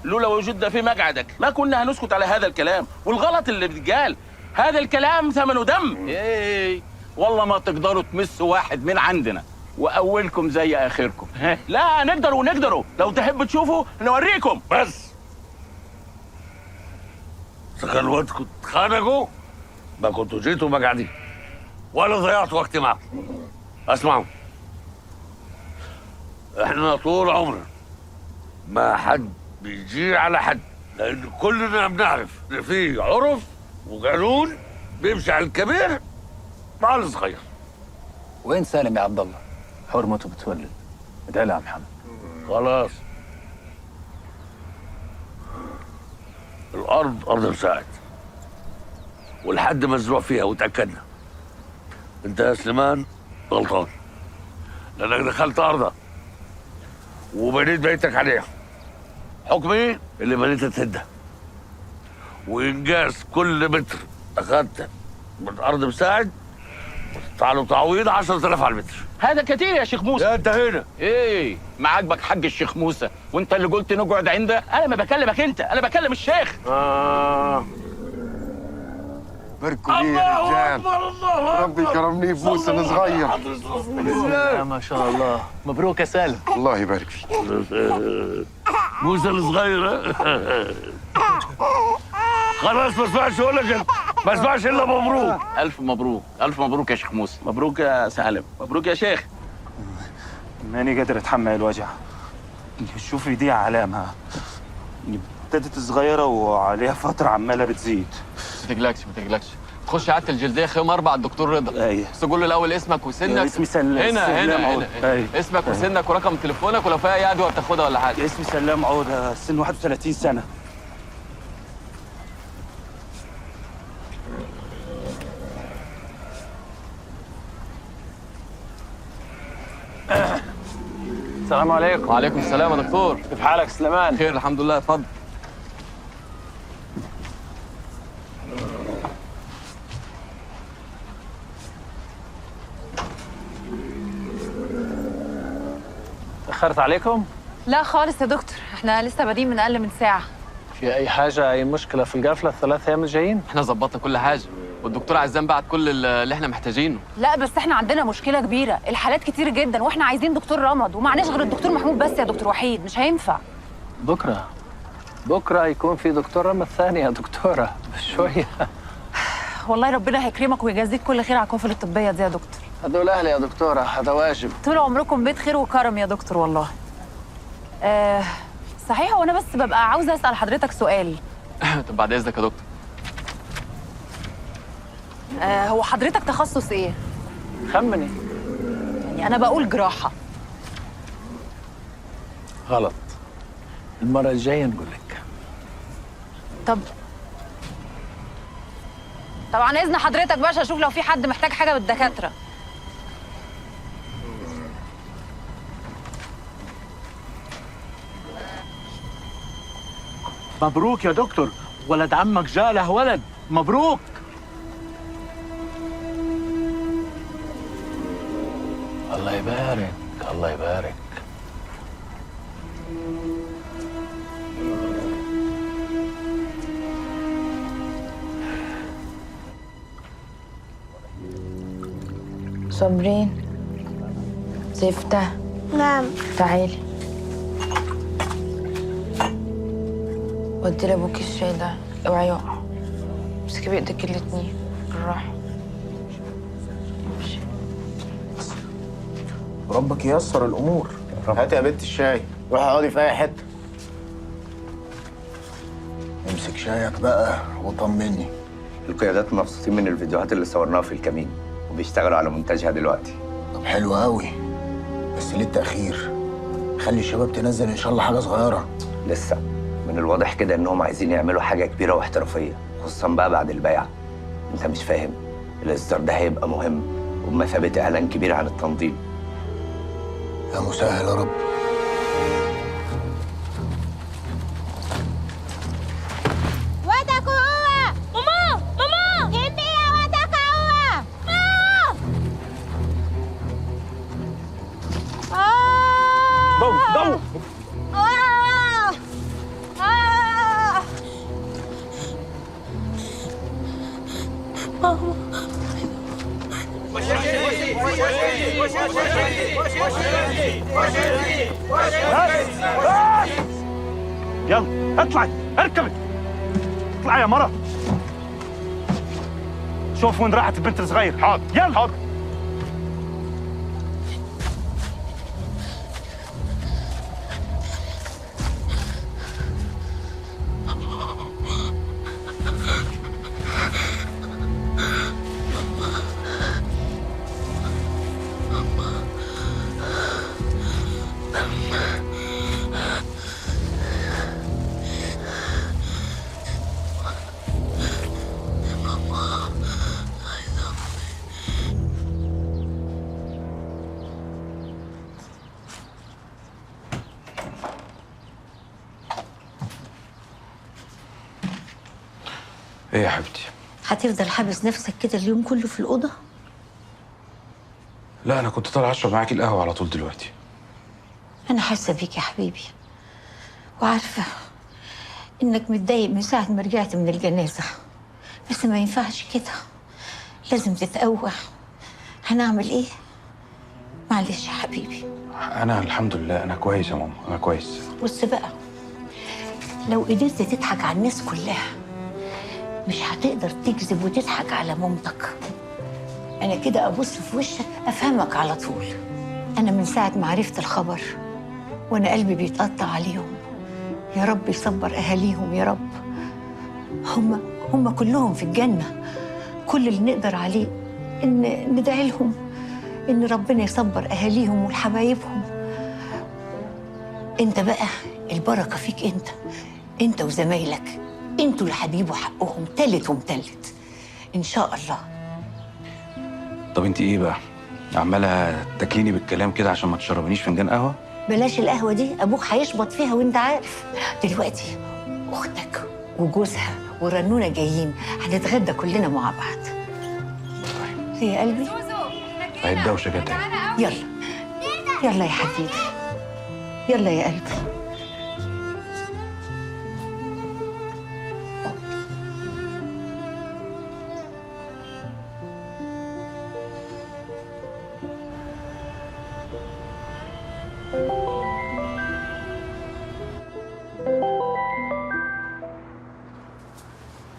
لولا وجودنا في مقعدك ما كنا هنسكت على هذا الكلام والغلط اللي بيتقال. هذا الكلام ثمنه دم. ايه والله ما تقدروا تمسوا واحد من عندنا، واولكم زي اخركم. لا نقدر ونقدروا، لو تحبوا تشوفوا نوريكم. بس تخلوتكم تتخانقوا ما كنتوا جيتوا مقعدي ولا ضيعت وقتي معكم. اسمعوا، احنا طول عمرنا ما حد بيجي على حد، لان كلنا بنعرف ان في عرف وقانون بيمشي على الكبير مع الصغير. وين سالم يا عبد الله؟ حرمته بتولد. ادعي لها يا محمد. خلاص، الارض ارض مساعد والحد مزروع فيها، وتاكدنا. انت يا سليمان غلطان لانك دخلت ارضها وبنيت بيتك عليها. حكم ايه اللي بنيتها تهدها، وانجاز كل متر اخدته من ارض مساعد تعالوا تعويض 10,000 على المتر. هذا كتير يا شيخ موسى. لا انت هنا ايه ما عاجبك حج الشيخ موسى وانت اللي قلت نقعد عنده؟ انا ما بكلمك انت، انا بكلم الشيخ. باركوا لي يا رجال، ربي كرمني بموسى الصغير. ما شاء الله، مبروك يا سالم. الله يبارك فيك. موسى الصغير. خلاص ما اسمعش اقول لك، ما اسمعش الا مبروك. الف مبروك، الف مبروك يا شيخ موسى. مبروك يا سالم، مبروك يا شيخ. ماني قادر اتحمل الوجع. شوفي دي علامة، ابتدت صغيرة وعليها فترة عماله بتزيد. ما تقلقش ما تقلقش، تخش عيادة الجلدية خيام 4 الدكتور رضا. ايوه بس قول له الاول اسمك وسنك. اسمي سلام. هنا هنا هنا. أيوة. اسمك وسنك ورقم تليفونك ولو في اي ادوية بتاخدها ولا حاجة. اسمي سلام عوده، سن 31 سنة. السلام عليكم. وعليكم السلام يا دكتور. كيف حالك سليمان؟ خير الحمد لله، اتفضل. تأخرت عليكم؟ لا خالص يا دكتور، احنا لسه بادئين من اقل من ساعة. في أي حاجة، أي مشكلة في القفلة الثلاث أيام الجايين؟ احنا ظبطنا كل حاجة، والدكتور عزام بعت كل اللي احنا محتاجينه. لا بس احنا عندنا مشكلة كبيرة، الحالات كتير جدا واحنا عايزين دكتور رمد ومعناش غير الدكتور محمود بس يا دكتور وحيد، مش هينفع. بكرة بكرة يكون في دكتور رمد ثاني يا دكتورة، شوية. والله ربنا هيكرمك ويجازيك كل خير على القوافل الطبية دي يا دكتور. هدول أهلي يا دكتورة، هذا واجب. طول عمركم بيت خير وكرم يا دكتور والله. صحيح، وانا بس ببقى عاوزه اسال حضرتك سؤال. طب بعد اذنك يا دكتور. هو حضرتك تخصص ايه؟ خمني. يعني انا بقول جراحه. غلط، المرة الجاية نقول لك. طب طبعا اذن حضرتك بقى اشوف لو في حد محتاج حاجة بالدكاتره. مبروك يا دكتور، ولد عمك جاله ولد، مبروك. الله يبارك، الله يبارك. صابرين، زفتة. نعم. تعالي ودي لابوكي الشاي ده، اوعي يقع. امسكي بايدك الاتنين بالراحة. ربك ييسر الامور. هاتي يا بنت الشاي، روحي اقعدي في اي حتة. امسك شايك بقى وطمني. القيادات مبسوطين من الفيديوهات اللي صورناها في الكمين وبيشتغلوا على مونتاجها دلوقتي. طب حلو قوي، بس ليه التأخير؟ خلي الشباب تنزل ان شاء الله حاجة صغيرة. لسه من الواضح كده انهم عايزين يعملوا حاجة كبيرة واحترافيه، خصوصا بقى بعد البيعة. انت مش فاهم، الاصدار ده هيبقى مهم وبمثابه اعلان كبير عن التنظيم. يا مسهل يا رب. ماما ماما ضو ضو. ماما. يلا اطلعي، اركبي، اطلعي يا مرة. شوف وين راحت البنت الصغير. حاضر، يلا حاضر. ايه يا حبيبتي؟ هتفضل حابس نفسك كده اليوم كله في الأوضة؟ لا، أنا كنت طالع أشرب معاكي القهوة على طول دلوقتي. أنا حاسة بيك يا حبيبي، وعارفة إنك متضايق من ساعة ما رجعت من الجنازة، بس ما ينفعش كده، لازم تتقوى. هنعمل إيه؟ معلش يا حبيبي. أنا الحمد لله أنا كويس يا ماما، أنا كويس. بص بقى، لو قدرت تضحك على الناس كلها مش هتقدر تكذب وتضحك على مامتك. أنا كده أبص في وشك أفهمك على طول. أنا من ساعة ما عرفت الخبر وأنا قلبي بيتقطع عليهم. يا رب يصبر أهاليهم يا رب. هم كلهم في الجنة. كل اللي نقدر عليه إن ندعي لهم إن ربنا يصبر أهاليهم وحبايبهم. أنت بقى البركة فيك، أنت وزمايلك، انتوا اللي هتجيبوا حقهم تالت ومتلت ان شاء الله. طب انت ايه بقى؟ عماله تاكليني بالكلام كده عشان ما تشربنيش فنجان قهوة؟ بلاش القهوة دي، ابوك هيشبط فيها وانت عارف. دلوقتي اختك وجوزها ورنونه جايين، هنتغدى كلنا مع بعض. طيب يا قلبي، اهي الدوشة جت اهي. يلا يلا يا حبيبي، يلا يا قلبي.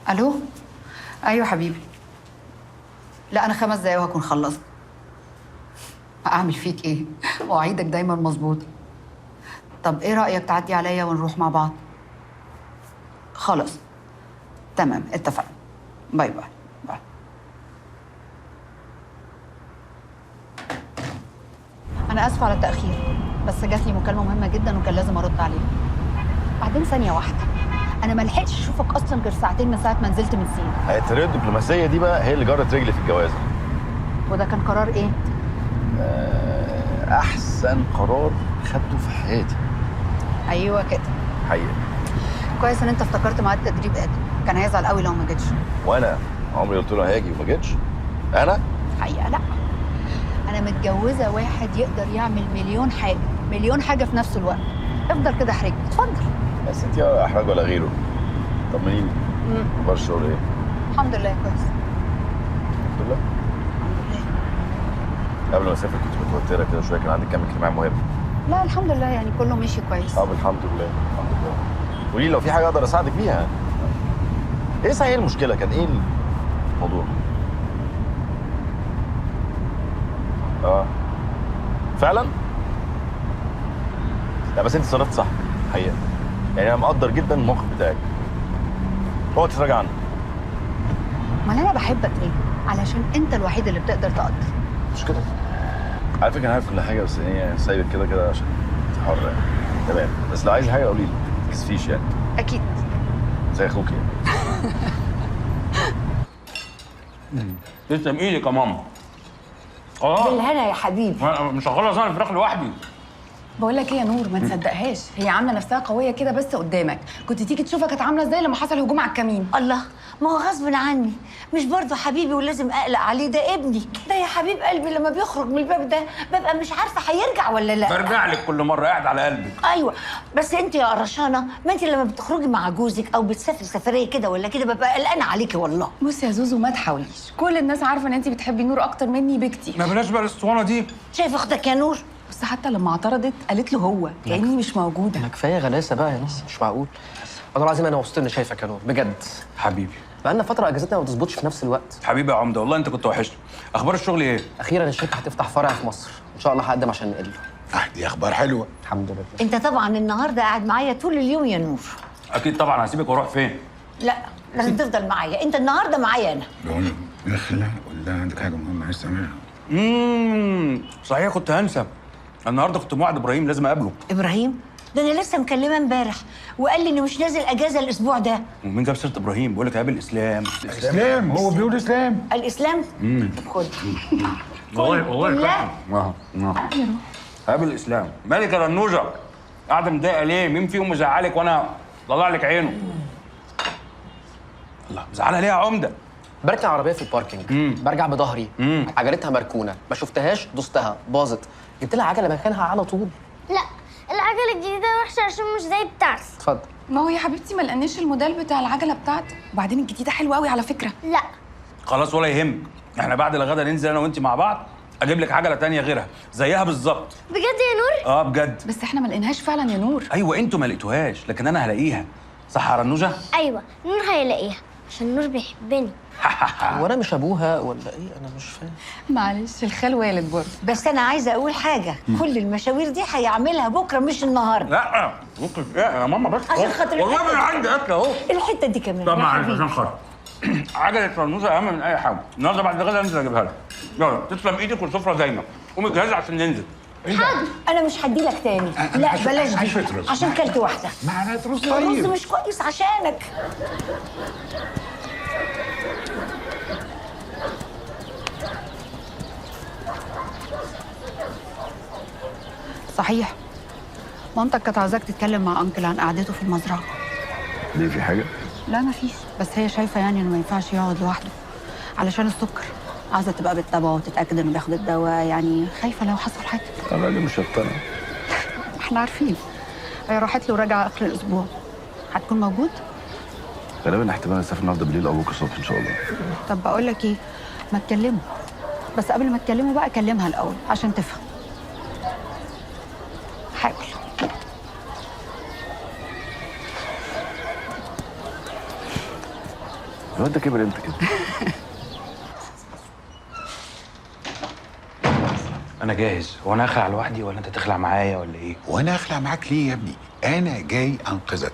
الو، ايوه حبيبي. لا انا 5 دقايق وهكون خلصت. اعمل فيك ايه؟ مواعيدك دايما مظبوطة. طب ايه رايك تعدي عليا ونروح مع بعض؟ خلاص تمام، اتفقنا. bye bye bye. انا اسفه على التاخير، بس جات لي مكالمة مهمة جدا وكان لازم ارد عليها. بعدين ثانية واحدة، انا ما لحقتش اشوفك اصلا غير ساعتين من ساعة ما نزلت من سينا. الطريقة الدبلوماسية دي بقى هي اللي جرت رجلي في الجوازه. وده كان قرار ايه؟ احسن قرار خدته في حياتي. ايوه كده. حقيقة. كويس ان انت افتكرت ميعاد تدريب ادم، كان هيزعل قوي لو ما جيتش. وانا عمري قلت له هاجي وما جيتش؟ انا؟ الحقيقة لا، انا متجوزة واحد يقدر يعمل مليون حاجة، مليون حاجة في نفس الوقت. افضل كده احرجني، اتفضل. يا ستي ولا احراج ولا غيره. طمنيني، اخبار الشغل ايه؟ الحمد لله كويس. الحمد لله. الحمد لله. قبل ما اسافر كنت متوترة كده شوية، كان عندي كام اجتماع مهم. لا الحمد لله، يعني كله ماشي كويس. طب الحمد لله الحمد لله. قولي لو في حاجة اقدر اساعدك بيها. ايه صحيح المشكلة؟ كان ايه الموضوع؟ اه فعلا؟ لا بس انت اتصرفت صح الحقيقة، يعني انا مقدر جدا الموقف بتاعك. اوعى تتراجع عنه. امال انا بحبك ليه؟ علشان انت الوحيد اللي بتقدر تقدر. مش كده؟ على فكرة انا عارف كل حاجة، بس هي سايبك كده كده عشان انت حره يعني. تمام، بس لو عايز حاجة قولي لي، ما تكسفيش يعني. اكيد. زي اخوك يعني. تسلم ايدك يا ماما. بالهنا يا حبيبي. مش هخلص انا الفراخ لوحدي. بقول لك ايه يا نور، ما تصدقهاش، هي عامله نفسها قوية كده بس قدامك، كنت تيجي تشوفها كانت عامله ازاي لما حصل هجوم على الكمين. الله، ما هو غصب عني، مش برضه حبيبي ولازم اقلق عليه، ده ابني، ده يا حبيب قلبي لما بيخرج من الباب ده ببقى مش عارفه هيرجع ولا لا. برجع لك كل مرة قاعد على قلبك. ايوه، بس انت يا قرشانه، ما انت لما بتخرجي مع جوزك او بتسافري سفرية كده ولا كده ببقى قلقانة عليكي والله. بصي يا زوزو، ما تحاوليش، كل الناس عارفه ان انت بتحبي نور اكتر مني بكتير. ما بلاش بقى الاسطوانة دي. شايف اختك يا نور؟ بس حتى لما اعترضت قالت له هو كاني مش موجودة. ما كفاية غلاسه بقى يا نور، مش معقول. والله العظيم انا مبسوط اني شايفك يا نور بجد. حبيبي، بقالنا فترة اجازتنا ما بتظبطش في نفس الوقت. حبيبي يا عمده، والله انت كنت وحشني. اخبار الشغل ايه؟ اخيرا الشركة هتفتح فرع في مصر، ان شاء الله هقدم عشان نقله. دي اخبار حلوة. الحمد لله. انت طبعا النهارده قاعد معايا طول اليوم يا نور. اكيد طبعا، هسيبك واروح فين؟ لا لازم تفضل معايا، انت النهارده معايا انا. بقول لك قول لها عندك حاجة مهمة عايز تعملها. صحيح كنت هنسى. النهارده كنت موعد ابراهيم، لازم اقابله. ابراهيم؟ ده انا لسه مكلمه امبارح وقال لي انه مش نازل اجازه الاسبوع ده. ومين جاب سيره ابراهيم؟ بقول لك هقابل اسلام. اسلام هو بيقول اسلام. الاسلام؟ طب خد. والله والله هقابل اسلام. مالك يا رنوجه؟ قاعدة متضايقة ليه؟ مين فيهم مزعلك وانا طلع لك عينه؟ الله، مزعلها ليه يا عمده؟ بركن عربية في ال parking، برجع بظهري، عجلتها مركونة، ما شفتهاش، دوستها، باظت، جبت لها عجله مكانها على طول. لا العجلة الجديدة وحشة عشان مش زي بتاعتي. اتفضل. ما هو يا حبيبتي ما لقيناش الموديل بتاع العجلة بتاعتك، وبعدين الجديدة حلوة قوي على فكرة. لا خلاص ولا يهمك، احنا بعد الغدا ننزل انا وانت مع بعض، اجيب لك عجله ثانية غيرها زيها بالظبط. بجد يا نور؟ اه بجد. بس احنا ما لقيناهاش فعلا يا نور. ايوه انتوا ما لقيتوهاش، لكن انا هلاقيها. صح يا رنوجه؟ ايوه نور هيلاقيها عشان نور بيحبني. وانا مش ابوها ولا ايه؟ انا مش فاهم. معلش الخال والد برضه. بس انا عايزه اقول حاجة، كل المشاوير دي هيعملها بكره مش النهارده. لا ممكن ايه يا ماما؟ بس عشان خاطر والله ما عندي اكل اهو. الحتة دي كمان. طب معلش عشان خاطر عجله رنوزه اهم من اي حاجة. النهارده بعد الغدا انزل اجيبها لك. يلا تسلم ايدك والسفره دايما. قومي اجهزي عشان ننزل. حاضر. انا مش هدي لك تاني. لا بلاش دي عشان كلت واحدة. معلقه رز. طيب الرز مش كويس عشانك. صحيح مامتك كانت عاوزاك تتكلم مع انكل عن قعدته في المزرعة. ليه، في حاجة؟ لا مفيش، بس هي شايفه يعني انه ما ينفعش يقعد لوحده علشان السكر، عايزه تبقى بتتابعه وتتاكد انه بياخد الدواء، يعني خايفة لو حصل حاجة. الراجل مش هيقتنع. احنا عارفين. هي راحت له وراجعه اخر الاسبوع. هتكون موجود؟ غالبا احتمال اسافر النهارده بالليل او بكره الصبح ان شاء الله. طب بقول لك ايه، ما تكلمه، بس قبل ما تكلمه بقى كلمها الاول عشان تفهم. حاول. الواد ده كبر امتى كده؟ انا جاهز. هو انا اخلع لوحدي ولا انت تخلع معايا ولا ايه؟ وانا اخلع معاك ليه يا ابني؟ انا جاي انقذك.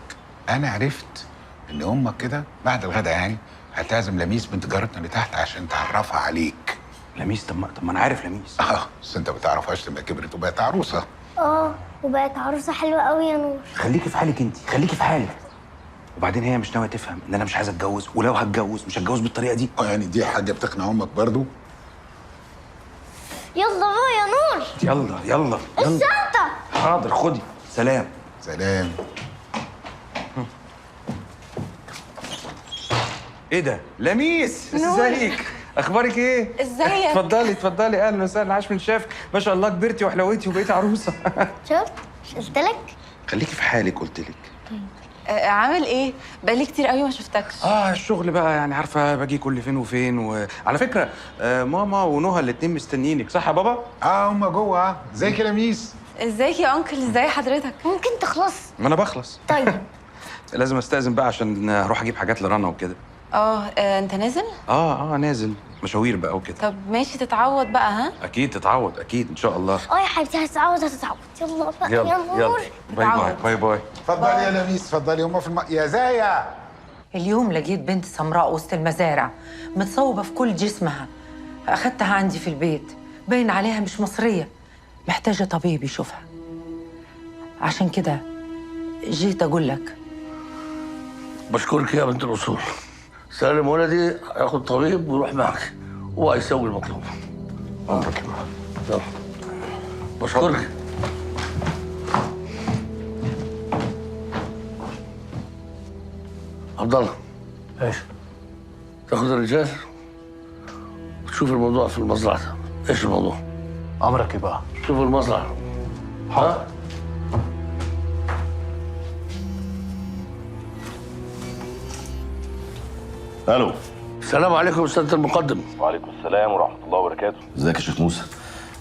انا عرفت ان امك كده بعد الغدا يعني هتعزم لميس بنت جارتنا اللي تحت عشان تعرفها عليك. لميس؟ طب ما انا عارف لميس. بس انت ما تعرفهاش لما كبرت وبقت عروسه. وبقت عروسه حلوة قوي يا نور. خليكي في حالك انت، خليكي في حالك. وبعدين هي مش ناوية تفهم ان انا مش عايز اتجوز، ولو هتجوز مش هتجوز بالطريقة دي. يعني دي حاجة بتقنع امك برضو؟ يلا بقى يا نور. يلا يلا يلا. الشنطة. حاضر خدي. سلام. سلام. ايه ده؟ لميس، ازيك؟ اخبارك ايه؟ ازيك؟ اتفضلي اتفضلي، اهلا وسهلا. عاش من شافك، ما شاء الله كبرتي وحلوتي وبقيتي عروسه. شفت؟ مش قلت لك؟ خليكي في حالك قلت لك. عامل ايه؟ بقالي كتير قوي ما شفتكش. الشغل بقى يعني، عارفه باجي كل فين وفين. وعلى فكرة ماما ونهى الاثنين مستنيينك، صح يا بابا؟ هما جوه. ازيك يا لميس؟ ازيك يا انكل، ازاي حضرتك؟ ممكن تخلص؟ ما انا بخلص. طيب لازم استأذن بقى عشان هروح اجيب حاجات لرنا وكده. انت نازل؟ نازل مشاوير بقى وكده. طب ماشي، تتعوض بقى. ها؟ اكيد تتعوض، اكيد ان شاء الله. يا حبيبتي هتتعوض هتتعوض. يلا بقى يلا يلا، bye bye bye bye. اتفضلي يا لميس اتفضلي، هما في يا زايا. اليوم لقيت بنت سمراء وسط المزارع، متصوبه في كل جسمها. اخدتها عندي في البيت، باين عليها مش مصرية، محتاجه طبيب يشوفها. عشان كده جيت اقول لك. بشكرك يا بنت الاصول. سالم ولدي هياخد طبيب ويروح معك وهيسوي المطلوب. عمرك يا بابا. يلا بشكرك. عبد الله. ايش؟ تاخذ الرجال وتشوف الموضوع في المزرعة. ايش الموضوع؟ امرك يا بابا. شوف المزرعة. حاضر. الو. السلام عليكم سيادة المقدم. وعليكم السلام ورحمة الله وبركاته. ازيك يا شيخ موسى؟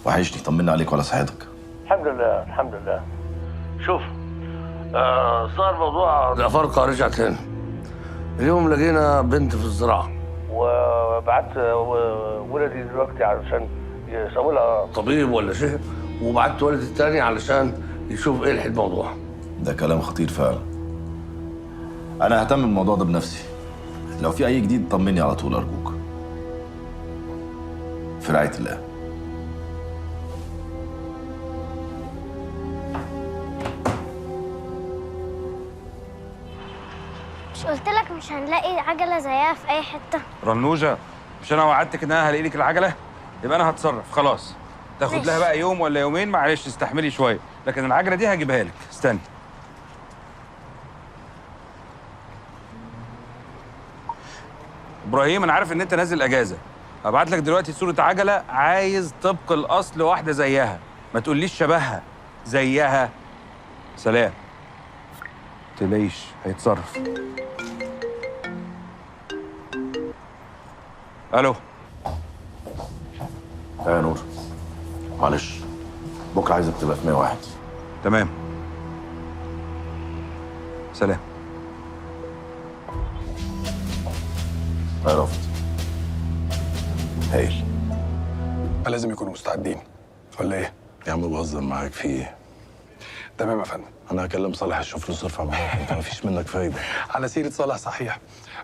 وحشني، طمنا عليك وعلى صحتك. الحمد لله الحمد لله. شوف صار موضوع الأفارقة رجع تاني. اليوم لقينا بنت في الزراعة، وبعت ولدي دلوقتي علشان يسوي لها طبيب ولا شيء، وبعت ولدي الثاني علشان يشوف ايه الموضوع. ده كلام خطير فعلا. أنا ههتم بالموضوع ده بنفسي. لو في أي جديد طمني على طول أرجوك. في رعاية الله. مش قلت لك مش هنلاقي عجلة زيها في أي حتة؟ رنوجة، مش أنا وعدتك إن أنا هلاقي لك العجلة؟ يبقى أنا هتصرف خلاص. تاخد لها بقى يوم ولا يومين، معلش استحملي شوية، لكن العجلة دي هجيبها لك. استني. ابراهيم، انا عارف ان انت نازل اجازه، هبعت لك دلوقتي صوره عجله، عايز طبق الاصل واحدة زيها، ما تقوليش شبهها، زيها. سلام. تلاقيش هيتصرف. الو. يا نور، معلش بكره عايزك تبقى في 101. تمام. سلام. عرفت. هايل. لازم يكونوا مستعدين ولا ايه؟ يا عم بهزر معاك، في ايه؟ تمام يا فندم. انا هكلم صالح اشوف له صرفه معاك، انت مفيش منك فايده. على سيره صالح صحيح،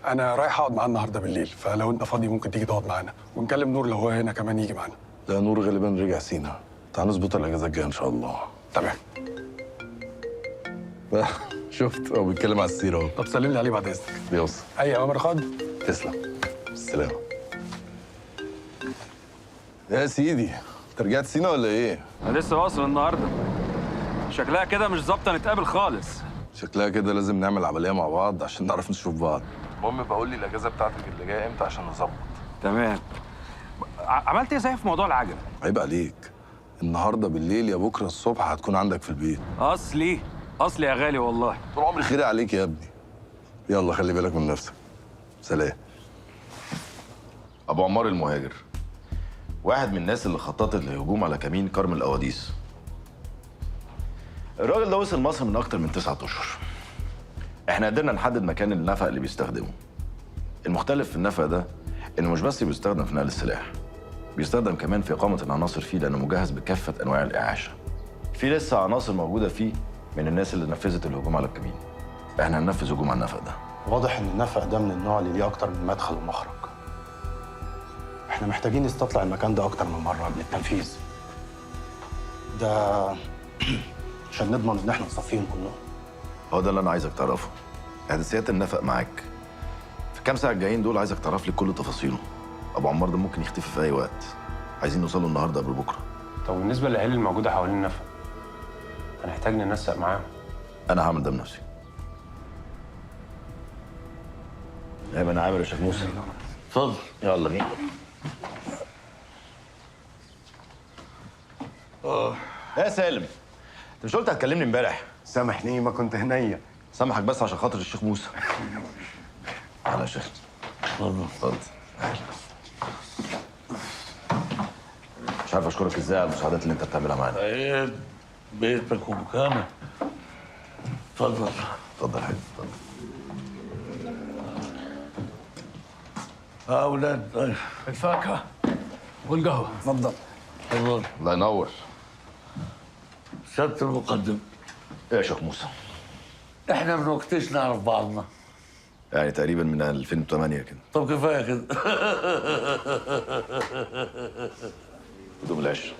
انا رايح اقعد معاه النهارده بالليل، فلو انت فاضي ممكن تيجي تقعد معانا، ونكلم نور لو هو هنا كمان يجي معانا. لا نور غالبا رجع سينا، تعال نظبط الاجازة الجاية ان شاء الله. تمام. شفت هو بيتكلم على السيرة اهو. طب سلم لي عليه بعد اذنك. بيوصل. اي اوامر خد. تسلم. بالسلامة. يا سيدي، انت رجعت سينا ولا ايه؟ انا لسه واصل النهارده. شكلها كده مش ظابطة نتقابل خالص. شكلها كده لازم نعمل عملية مع بعض عشان نعرف نشوف بعض. المهم بقول لي الاجازة بتاعتك اللي جاية امتى عشان نظبط. تمام. عملت ايه صحيح في موضوع العجلة؟ عيب عليك. النهارده بالليل يا بكره الصبح هتكون عندك في البيت. اصلي اصلي يا غالي والله. طول عمري خير عليك يا ابني. يلا خلي بالك من نفسك. سلام. ابو عمار المهاجر، واحد من الناس اللي خططت للهجوم على كمين كرم القواديس. الراجل ده وصل مصر من اكتر من 9 اشهر. احنا قدرنا نحدد مكان النفق اللي بيستخدمه. المختلف في النفق ده انه مش بس بيستخدم في نقل السلاح، بيستخدم كمان في اقامه العناصر فيه، لانه مجهز بكافة انواع الاعاشه. في لسه عناصر موجودة فيه من الناس اللي نفذت الهجوم على الكمين. احنا هننفذ هجوم على النفق ده. واضح ان النفق ده من النوع اللي ليه اكتر من مدخل ومخرج. احنا محتاجين نستطلع المكان ده اكتر من مرة قبل التنفيذ. ده عشان نضمن ان احنا نصفيهم كلهم. هو ده اللي انا عايزك تعرفه. احداثيات النفق معاك. في الكام ساعة الجايين دول عايزك تعرف لي كل تفاصيله. ابو عمار ده ممكن يختفي في اي وقت. عايزين نوصله النهارده قبل بكره. طب بالنسبة للاهالي الموجودة حوالين النفق، هنحتاج ننسق معاهم. انا هعمل ده بنفسي. دايما انا عامل يا شيخ موسى. اتفضل. يلا بينا. يا سالم، انت مش قلت هتكلمني امبارح؟ سامحني ما كنت هنية. سامحك بس عشان خاطر الشيخ موسى. تعالى يا شيخ. اتفضل. اتفضل. مش عارف اشكرك ازاي على المساعدات اللي انت بتعملها معانا. عيب، بيتك ومكانك. اتفضل. اتفضل يا حبيبي، اتفضل. اولاد طيب. الفاكهة والقهوة. اتفضل. اتفضل. الله ينور. سيادة المقدم. ايه يا شيخ موسى؟ احنا من وقتش نعرف بعضنا؟ يعني تقريبا من 2008 كده. طب كفاية كده. بدون العشرة.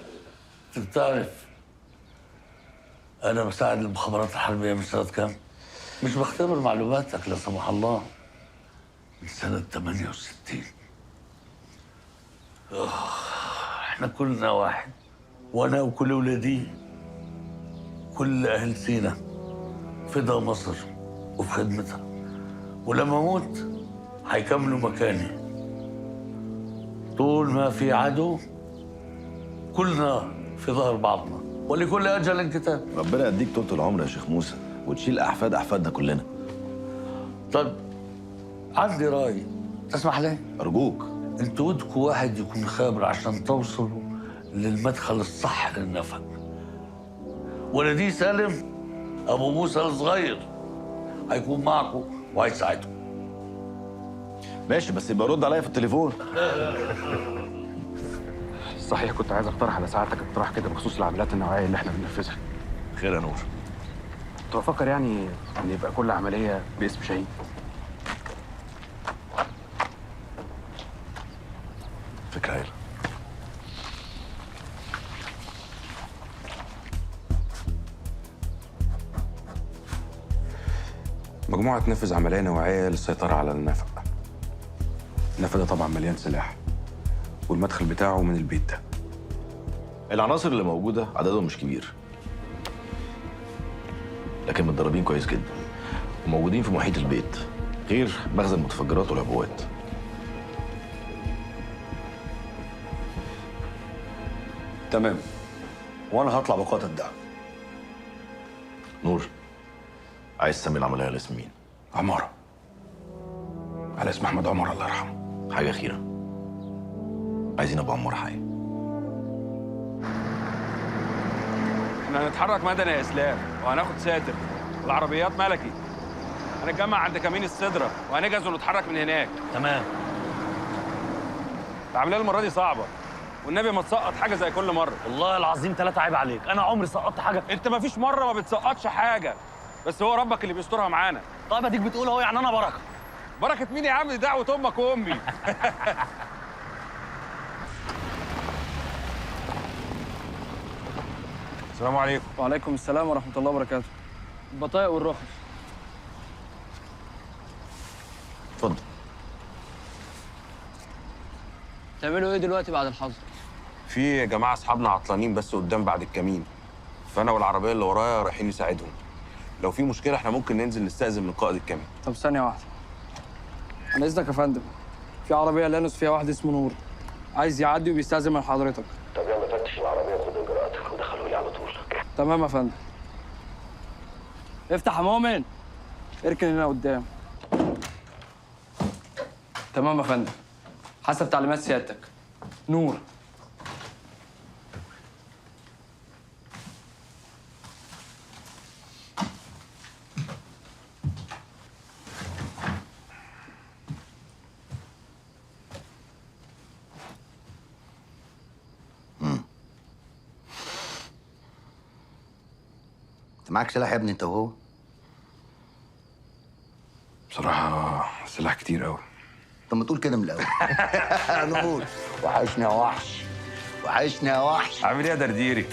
انت بتعرف انا بساعد المخابرات الحربية من سنة كام؟ مش بختبر معلوماتك لا سمح الله. من سنة 68. احنا كلنا واحد، وانا وكل ولادي، كل اهل سينا فدا مصر وفي خدمتها، ولما اموت هيكملوا مكاني. طول ما في عدو كلنا في ظهر بعضنا، ولكل اجل كتاب. ربنا يديك طول العمر يا شيخ موسى، وتشيل احفاد احفادنا كلنا. طب عندي راي، تسمح لي؟ ارجوك. انتوا ودكوا واحد يكون خابر عشان توصلوا للمدخل الصح للنفق. ولدي سالم ابو موسى الصغير هيكون معكم وهيساعدكم. ماشي، بس يبقى رد عليا في التليفون. صحيح كنت عايز اقترح على سعادتك اقتراح كده بخصوص العمليات النوعية اللي احنا بننفذها. خير يا نور. كنت بفكر يعني ان يبقى كل عملية باسم شهيد. فكرة هايلة. مجموعة تنفذ عملية نوعية للسيطرة على النفق. النفق ده طبعا مليان سلاح، والمدخل بتاعه من البيت ده. العناصر اللي موجودة عددهم مش كبير، لكن متدربين كويس جدا وموجودين في محيط البيت، غير مخزن المتفجرات والعبوات. تمام، وانا هطلع بقوات الدعم. نور، عايز تسمي العملية على اسم مين؟ عمارة، على اسم أحمد عمر الله يرحمه. حاجة أخيرة، عايزين أبو عمار حي. احنا هنتحرك مدني يا إسلام، وهناخد ساتر، والعربيات ملكي. هنتجمع عند كمين السدرة وهنجهز ونتحرك من هناك. تمام. العملية المرة دي صعبة، والنبي ما تسقط حاجة زي كل مرة. والله العظيم ثلاثة عيب عليك، أنا عمري سقطت حاجة؟ أنت ما فيش مرة ما بتسقطش حاجة، بس هو ربك اللي بيسترها معانا. طيب اديك بتقول اهو، يعني انا بركة. بركة مين يا عم؟ دي دعوه امك وامي. السلام عليكم. وعليكم السلام ورحمة الله وبركاته. البطايق والرخص. اتفضل. تعملوا ايه دلوقتي بعد الحظر؟ في يا جماعة اصحابنا عطلانين بس قدام بعد الكمين، فانا والعربية اللي ورايا رايحين نساعدهم. لو في مشكلة احنا ممكن ننزل نستأذن من قائد الكمين. طب ثانية واحدة. أنا إذنك يا فندم، في عربية لانوس فيها واحد اسمه نور، عايز يعدي وبيستأذن من حضرتك. طب يلا فتش العربية وخد إجراءاتك ودخلوا لي على طول. تمام يا فندم. افتح يا مؤمن. اركن هنا قدام. تمام يا فندم، حسب تعليمات سيادتك. نور. انت معاك سلاح يا ابني انت وهو؟ بصراحة سلاح كتير قوي. طب ما تقول كده من الأول. نقول وحشني يا وحش، وحشني يا وحش. عامل ايه يا درديري؟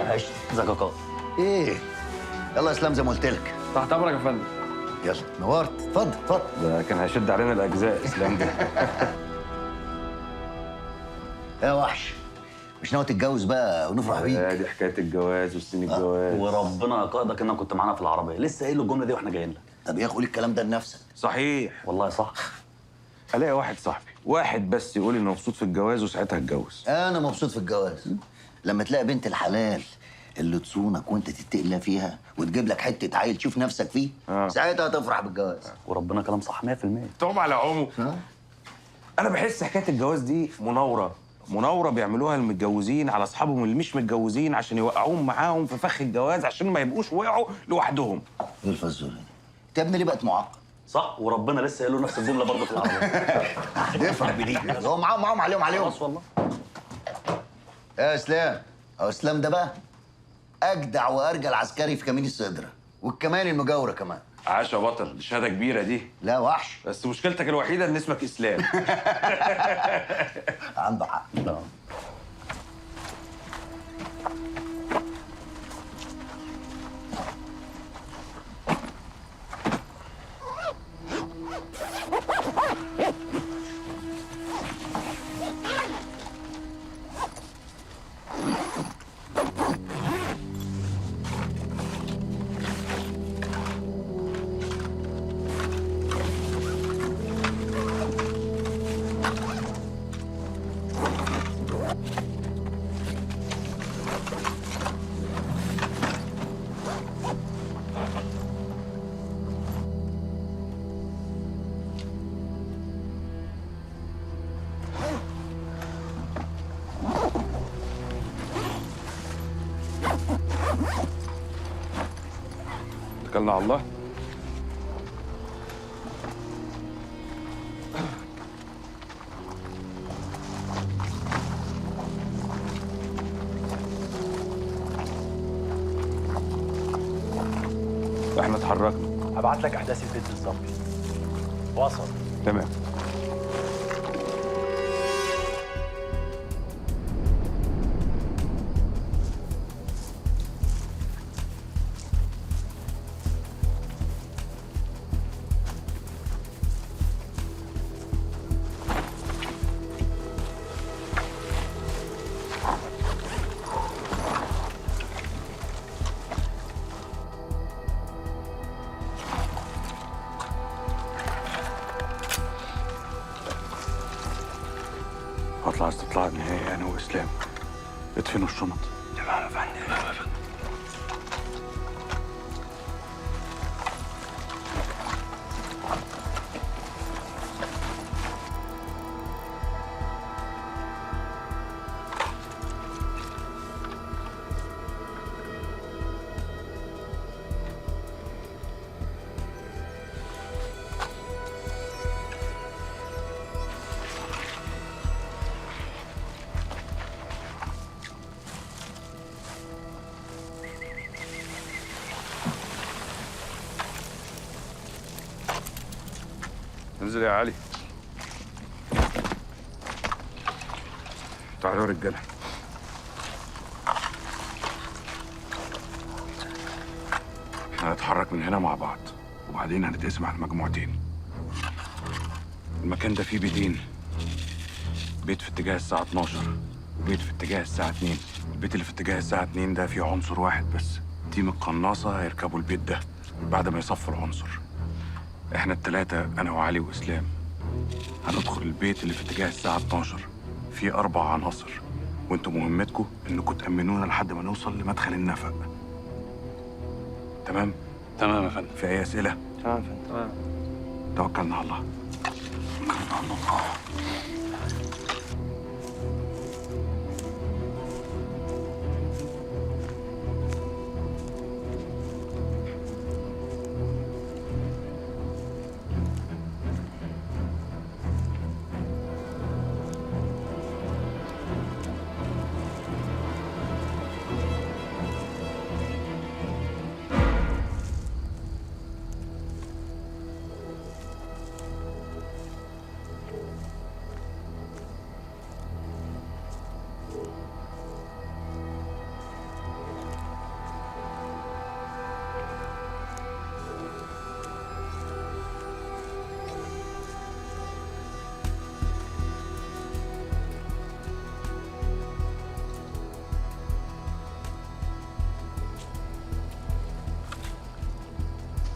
وحشني. ازيك يا قائد؟ ايه؟ يلا يا اسلام زي ما قلت لك. تحت أمرك يا فندم. يلا نورت، اتفضل اتفضل. ده كان هيشد علينا الأجزاء اسلام ده. يا وحش، مش ناوي تتجوز بقى ونفرح بيك؟ دي حكاية الجواز والسن الجواز. وربنا يا قائدك انك كنت معانا في العربية، لسه قايل له الجملة دي واحنا جايين لك. طب يا اخي قول الكلام ده لنفسك. صحيح والله صح. الاقي واحد صاحبي، واحد بس يقول لي انه مبسوط في الجواز وساعتها اتجوز. انا مبسوط في الجواز لما تلاقي بنت الحلال اللي تصونك وانت تتقلى فيها وتجيب لك حتة عيل تشوف نفسك فيه. ساعتها هتفرح بالجواز. وربنا كلام صح 100%. طبعا على عمو. انا بحس حكاية الجواز دي مناوره، مناوره بيعملوها المتجوزين على اصحابهم اللي مش متجوزين عشان يوقعوهم معاهم في فخ الجواز عشان ما يبقوش وقعوا لوحدهم. ايه الفزوره دي؟ انت يا ابني ليه بقت معقد؟ صح وربنا لسه قايل له نفس الجملة برضه في العربية. هتفرح بدي، هو معاهم معاهم عليهم عليهم. خلاص والله. يا اسلام، اهو اسلام ده بقى اجدع وارجل عسكري في كمين الصدره والكمان المجاورة كمان. عاش يا بطل، دي شهادة كبيرة دي. لا وحش، بس مشكلتك الوحيدة ان اسمك اسلام. عنده حق. توكلنا على الله. احنا اتحركنا. هبعت لك احداث البيت بالظبط. وصل. تمام. هطلع استطلاع النهائي انا واسلام. ادفنوا الشنط. تمام يا فندم. تمام يا فندم. انزل يا علي. تعالوا يا رجاله. احنا هنتحرك من هنا مع بعض وبعدين هنتقسم على مجموعتين. المكان ده فيه بيتين، بيت في اتجاه الساعة 12 وبيت في اتجاه الساعة 2. البيت اللي في اتجاه الساعة 2 ده فيه عنصر واحد بس، تيم القناصة هيركبوا البيت ده بعد ما يصفوا العنصر. احنا التلاتة انا وعلي واسلام هندخل البيت اللي في اتجاه الساعة 12، فيه 4 عناصر، وانتوا مهمتكم انكم تأمنونا لحد ما نوصل لمدخل النفق. تمام؟ تمام يا فندم. في أي أسئلة؟ تمام يا فندم. تمام. توكلنا على الله. توكلنا على الله.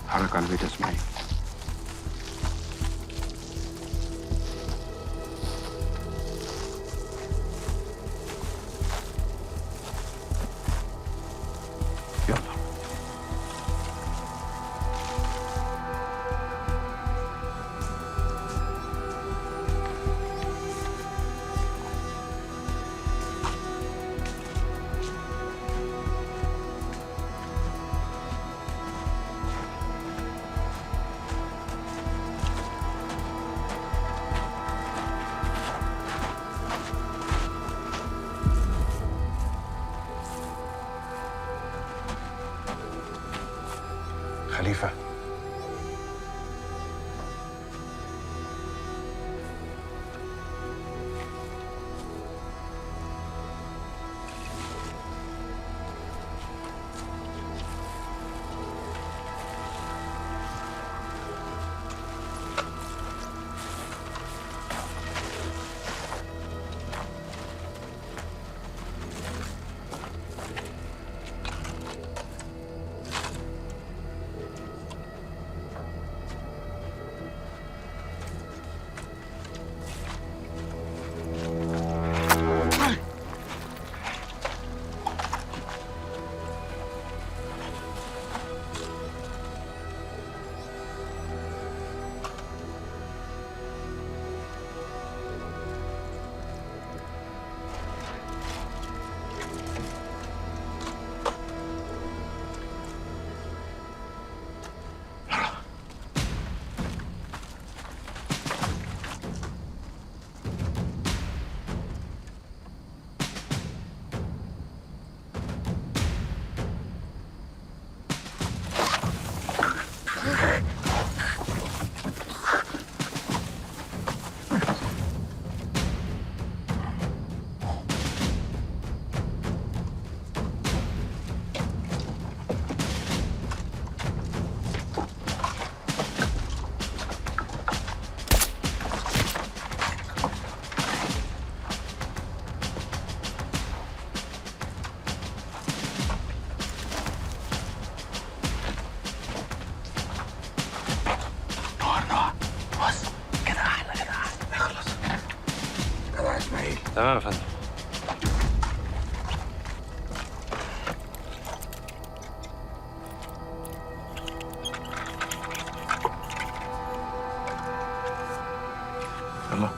اتحرك على البيت يا اسماعيل. خليفة. تمام يا فندم. يلا.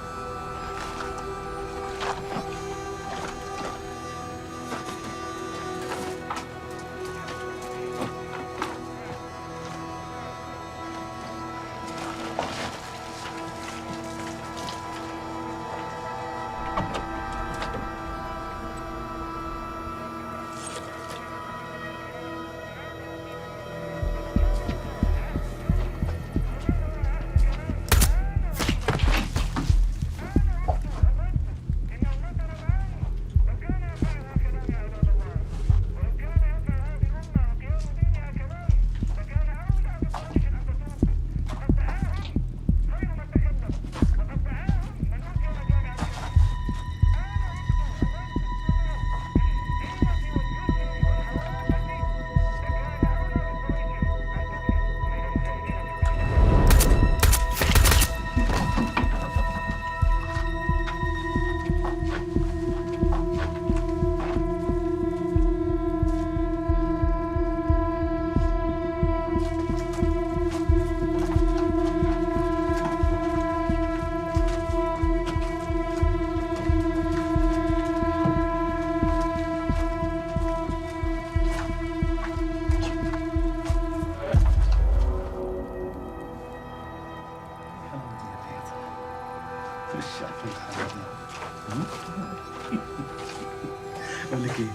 بقول لك ايه؟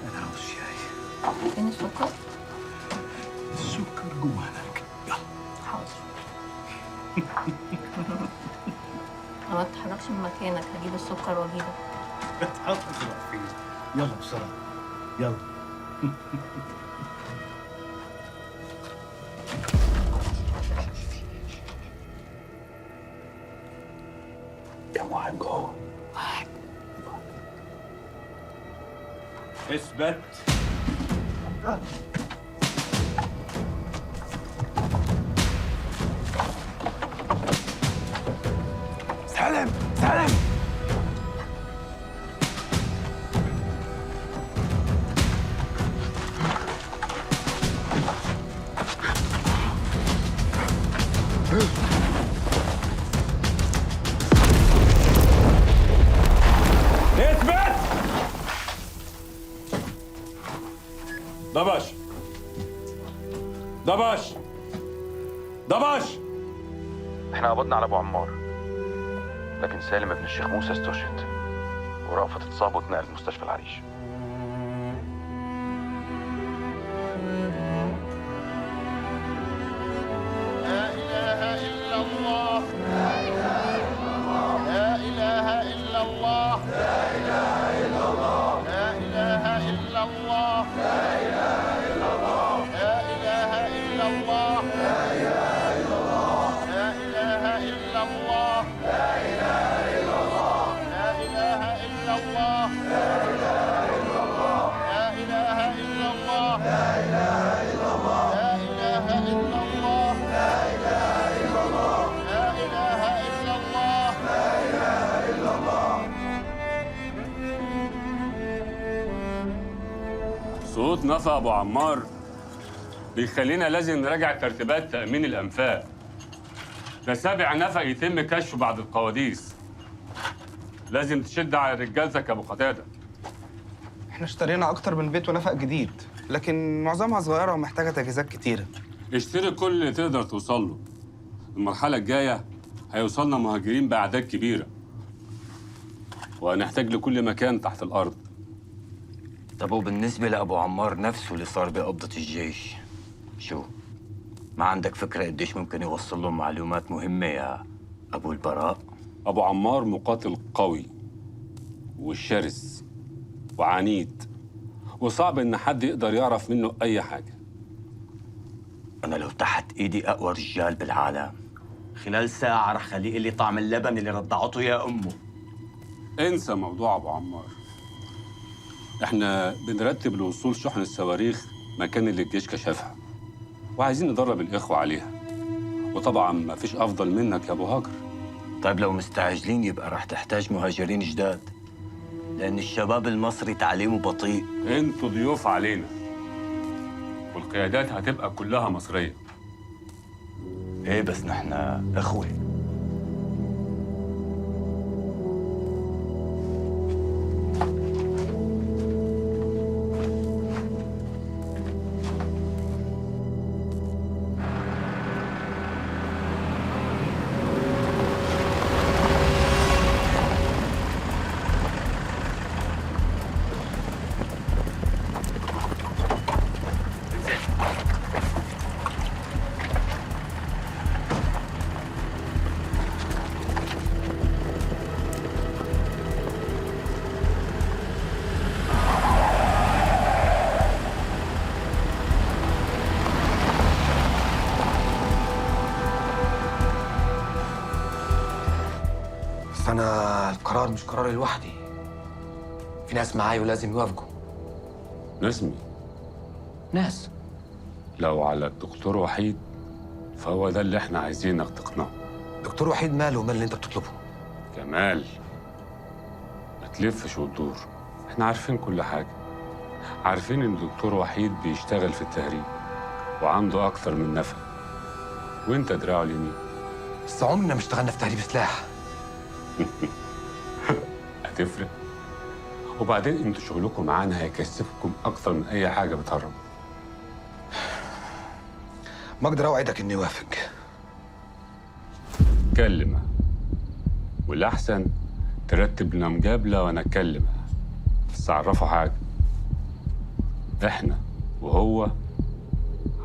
انا عاوز شاي. فين السكر؟ السكر جوه هناك. يلا. حاضر. ما تتحركش من مكانك، هجيب السكر واجيبك. اتحرك فين؟ يلا بسرعة. يلا. كم واحد جوه؟ واحد. اثبت. سلم سلم. اثبت. دبش دبش دبش. احنا قبضنا على ابو عمار، لكن سالم ابن الشيخ موسى استشهد، ورأفت اتصاب واتنقل لمستشفى العريش. الله. لا إله إلا الله. لا إله إلا الله. لا إله إلا الله. لا إله إلا الله. لا إله إلا الله. لا إله إلا الله. لا إله إلا الله. لا إله إلا الله. صوت نفق ابو عمار بيخلينا لازم نراجع ترتيبات تامين الانفاق. ده 7 نفق يتم كشفه بعد القواديس. لازم تشد على رجالتك يا ابو قتادة. احنا اشترينا اكتر من بيت ونفق جديد، لكن معظمها صغيرة ومحتاجة تجهيزات كتيرة. اشتري كل اللي تقدر توصل له. المرحلة الجاية هيوصلنا مهاجرين باعداد كبيرة، وهنحتاج لكل مكان تحت الارض. طب وبالنسبة لأبو عمار نفسه اللي صار بقبضة الجيش، شو؟ ما عندك فكرة قديش ممكن يوصل لهم معلومات مهمة يا أبو البراء؟ أبو عمار مقاتل قوي وشرس وعنيد، وصعب إن حد يقدر يعرف منه أي حاجة. أنا لو تحت إيدي أقوى رجال بالعالم، خلال ساعة رح خليه يقول لي طعم اللبن اللي رضعته يا أمه. انسى موضوع أبو عمار. احنا بنرتب لوصول شحن الصواريخ مكان اللي الجيش كشفها، وعايزين ندرب الإخوة عليها، وطبعا ما فيش أفضل منك يا أبو هاجر. طيب لو مستعجلين يبقى رح تحتاج مهاجرين جداد، لأن الشباب المصري تعليمه بطيء. انتوا ضيوف علينا، والقيادات هتبقى كلها مصرية. ايه بس نحن إخوة. بس أنا القرار مش قراري لوحدي، في ناس معاي ولازم يوافقوا. ناس مين؟ ناس. لو على الدكتور وحيد فهو ده اللي احنا عايزينك تقنعه. دكتور وحيد ماله ومال اللي انت بتطلبه؟ جمال، ما تلفش وتدور، احنا عارفين كل حاجة. عارفين ان الدكتور وحيد بيشتغل في التهريب وعنده أكتر من نفق، وانت دراعه اليمين. بس عمرنا ما اشتغلنا في تهريب سلاح. هتفرق؟ وبعدين انتوا شغلكم معانا هيكسبكم اكتر من اي حاجة بتهرب. ما اقدر اوعدك اني اوافق. كلمها، والاحسن ترتب لنا مقابله وانا اكلمها. بس اعرفوا حاجة، احنا وهو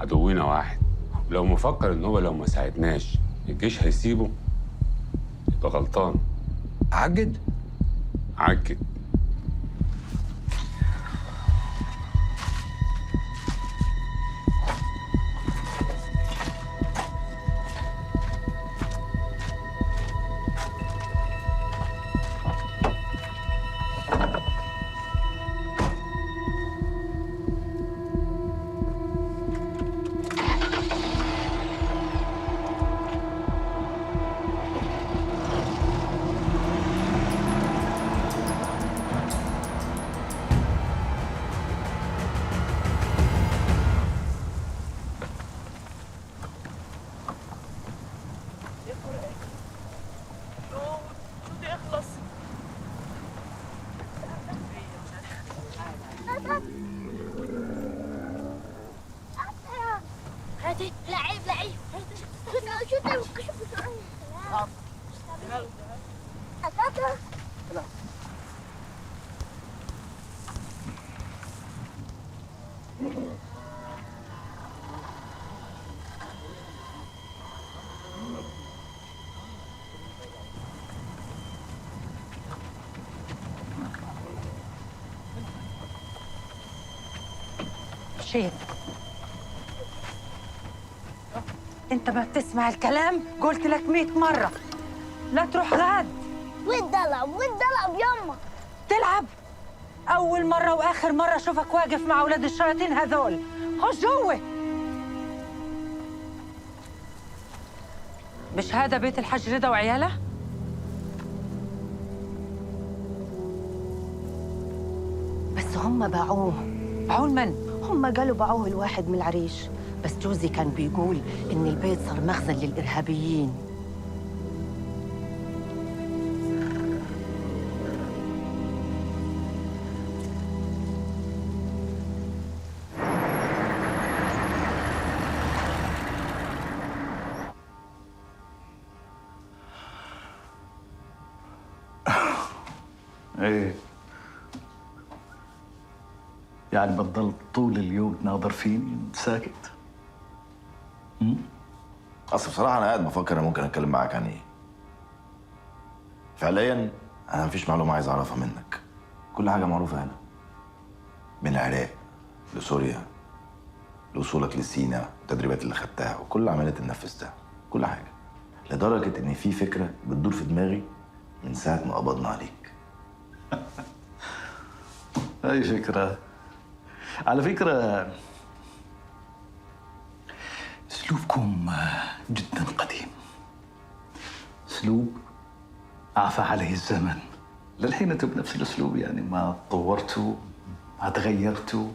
عدونا واحد، ولو مفكر ان هو لو ما ساعدناش الجيش هيسيبه يبقى غلطان. عجد؟ عجد. لعيب لعيب. قرشين. انت ما بتسمع الكلام؟ قلت لك 100 مرة لا تروح غاد. والدلع والدلع يما. تلعب؟ أول مرة وآخر مرة أشوفك واقف مع أولاد الشياطين هذول. خش جوه. مش هذا بيت الحاج رضا وعياله؟ بس هم باعوه. باعوه لمن؟ هم قالوا باعوه لواحد من العريش، بس جوزي كان بيقول إن البيت صار مخزن للإرهابيين. ايه يعني بتضل طول اليوم تناظر فيني ساكت؟ اصل بصراحة انا قاعد بفكر انا ممكن اتكلم معاك عن ايه. فعليا انا مفيش معلومة عايز اعرفها منك، كل حاجة معروفة هنا، من العراق لسوريا لوصولك لسينا والتدريبات اللي خدتها وكل العمليات اللي نفذتها، كل حاجة، لدرجة ان في فكرة بتدور في دماغي من ساعة ما قبضنا عليك. أي فكرة؟ على فكرة أسلوبكم جدا قديم، أسلوب عفى عليه الزمن. للحين أنتم بنفس الأسلوب، يعني ما تطورتوا، ما تغيرتوا،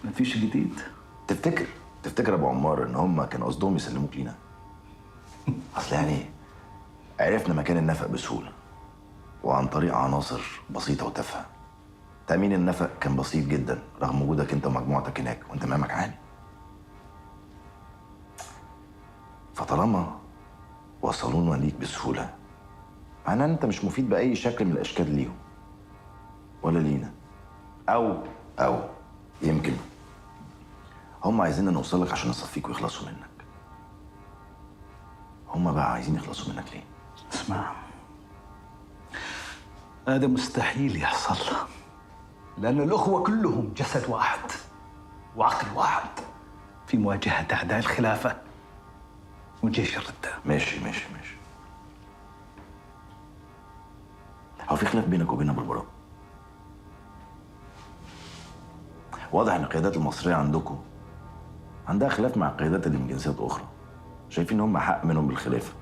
ما فيش جديد. تفتكر أبو عمار إن هم كانوا قصدهم يسلموك لينا؟ أصل يعني عرفنا مكان النفق بسهولة وعن طريق عناصر بسيطة وتافهة. تأمين النفق كان بسيط جدا رغم وجودك انت ومجموعتك هناك وانت مقامك عالي. فطالما وصلونا ليك بسهولة معناه انت مش مفيد بأي شكل من الأشكال ليهم ولا لينا، أو يمكن هم عايزيننا نوصلك عشان نصفيك ويخلصوا منك. هم بقى عايزين يخلصوا منك ليه؟ اسمع، هذا مستحيل يحصل، لأن الأخوة كلهم جسد واحد وعقل واحد في مواجهة أعداء الخلافة وجيش الردة. ماشي ماشي ماشي. هو في خلاف بينك وبين أبو البراء؟ واضح إن القيادات المصرية عندكم عندها خلاف مع القيادات اللي من جنسيات أخرى، شايفين إن هم حق منهم بالخلافة.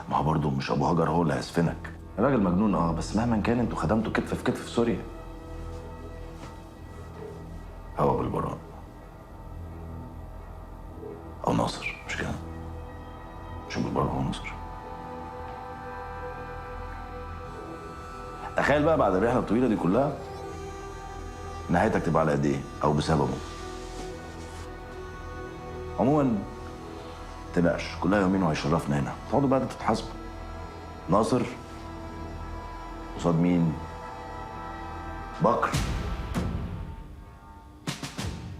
ما هو برضه مش أبو هاجر هو اللي هيسفنك، الراجل مجنون بس مهما كان انتوا خدمتوا كتف في كتف في سوريا. هو ابو البراء او ناصر، مش كده؟ مش ابو البراء هو ناصر. تخيل بقى بعد الرحلة الطويلة دي كلها نهايتك تبقى على قد ايه او بسببه. عموما تبقاش كلها يومين وهيشرفنا هنا، تقعدوا بقى تتحاسبوا. ناصر قصاد مين؟ بكر.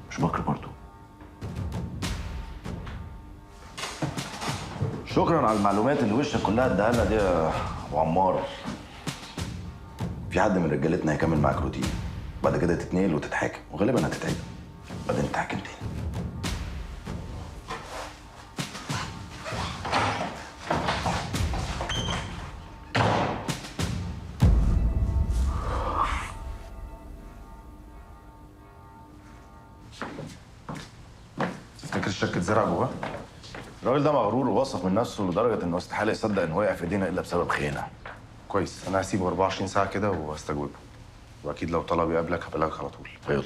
مش بكر برضو. شكرا على المعلومات اللي وشك كلها اداها لنا دي يا ابو عمار. في حد من رجالتنا هيكمل معاك روتين، بعد كده تتنقل وتتحاكم، وغالبا هتتعدم، بعدين تتحاكم تاني. تفتكر الشك اتزرع جواه؟ الراجل ده مغرور وواثق من نفسه لدرجة انه استحالة يصدق انه وقع في ايدينا الا بسبب خيانة. كويس، انا هسيبه 24 ساعة كده واستجوبه، واكيد لو طلب يقابلك هبلغك على طول. يلا.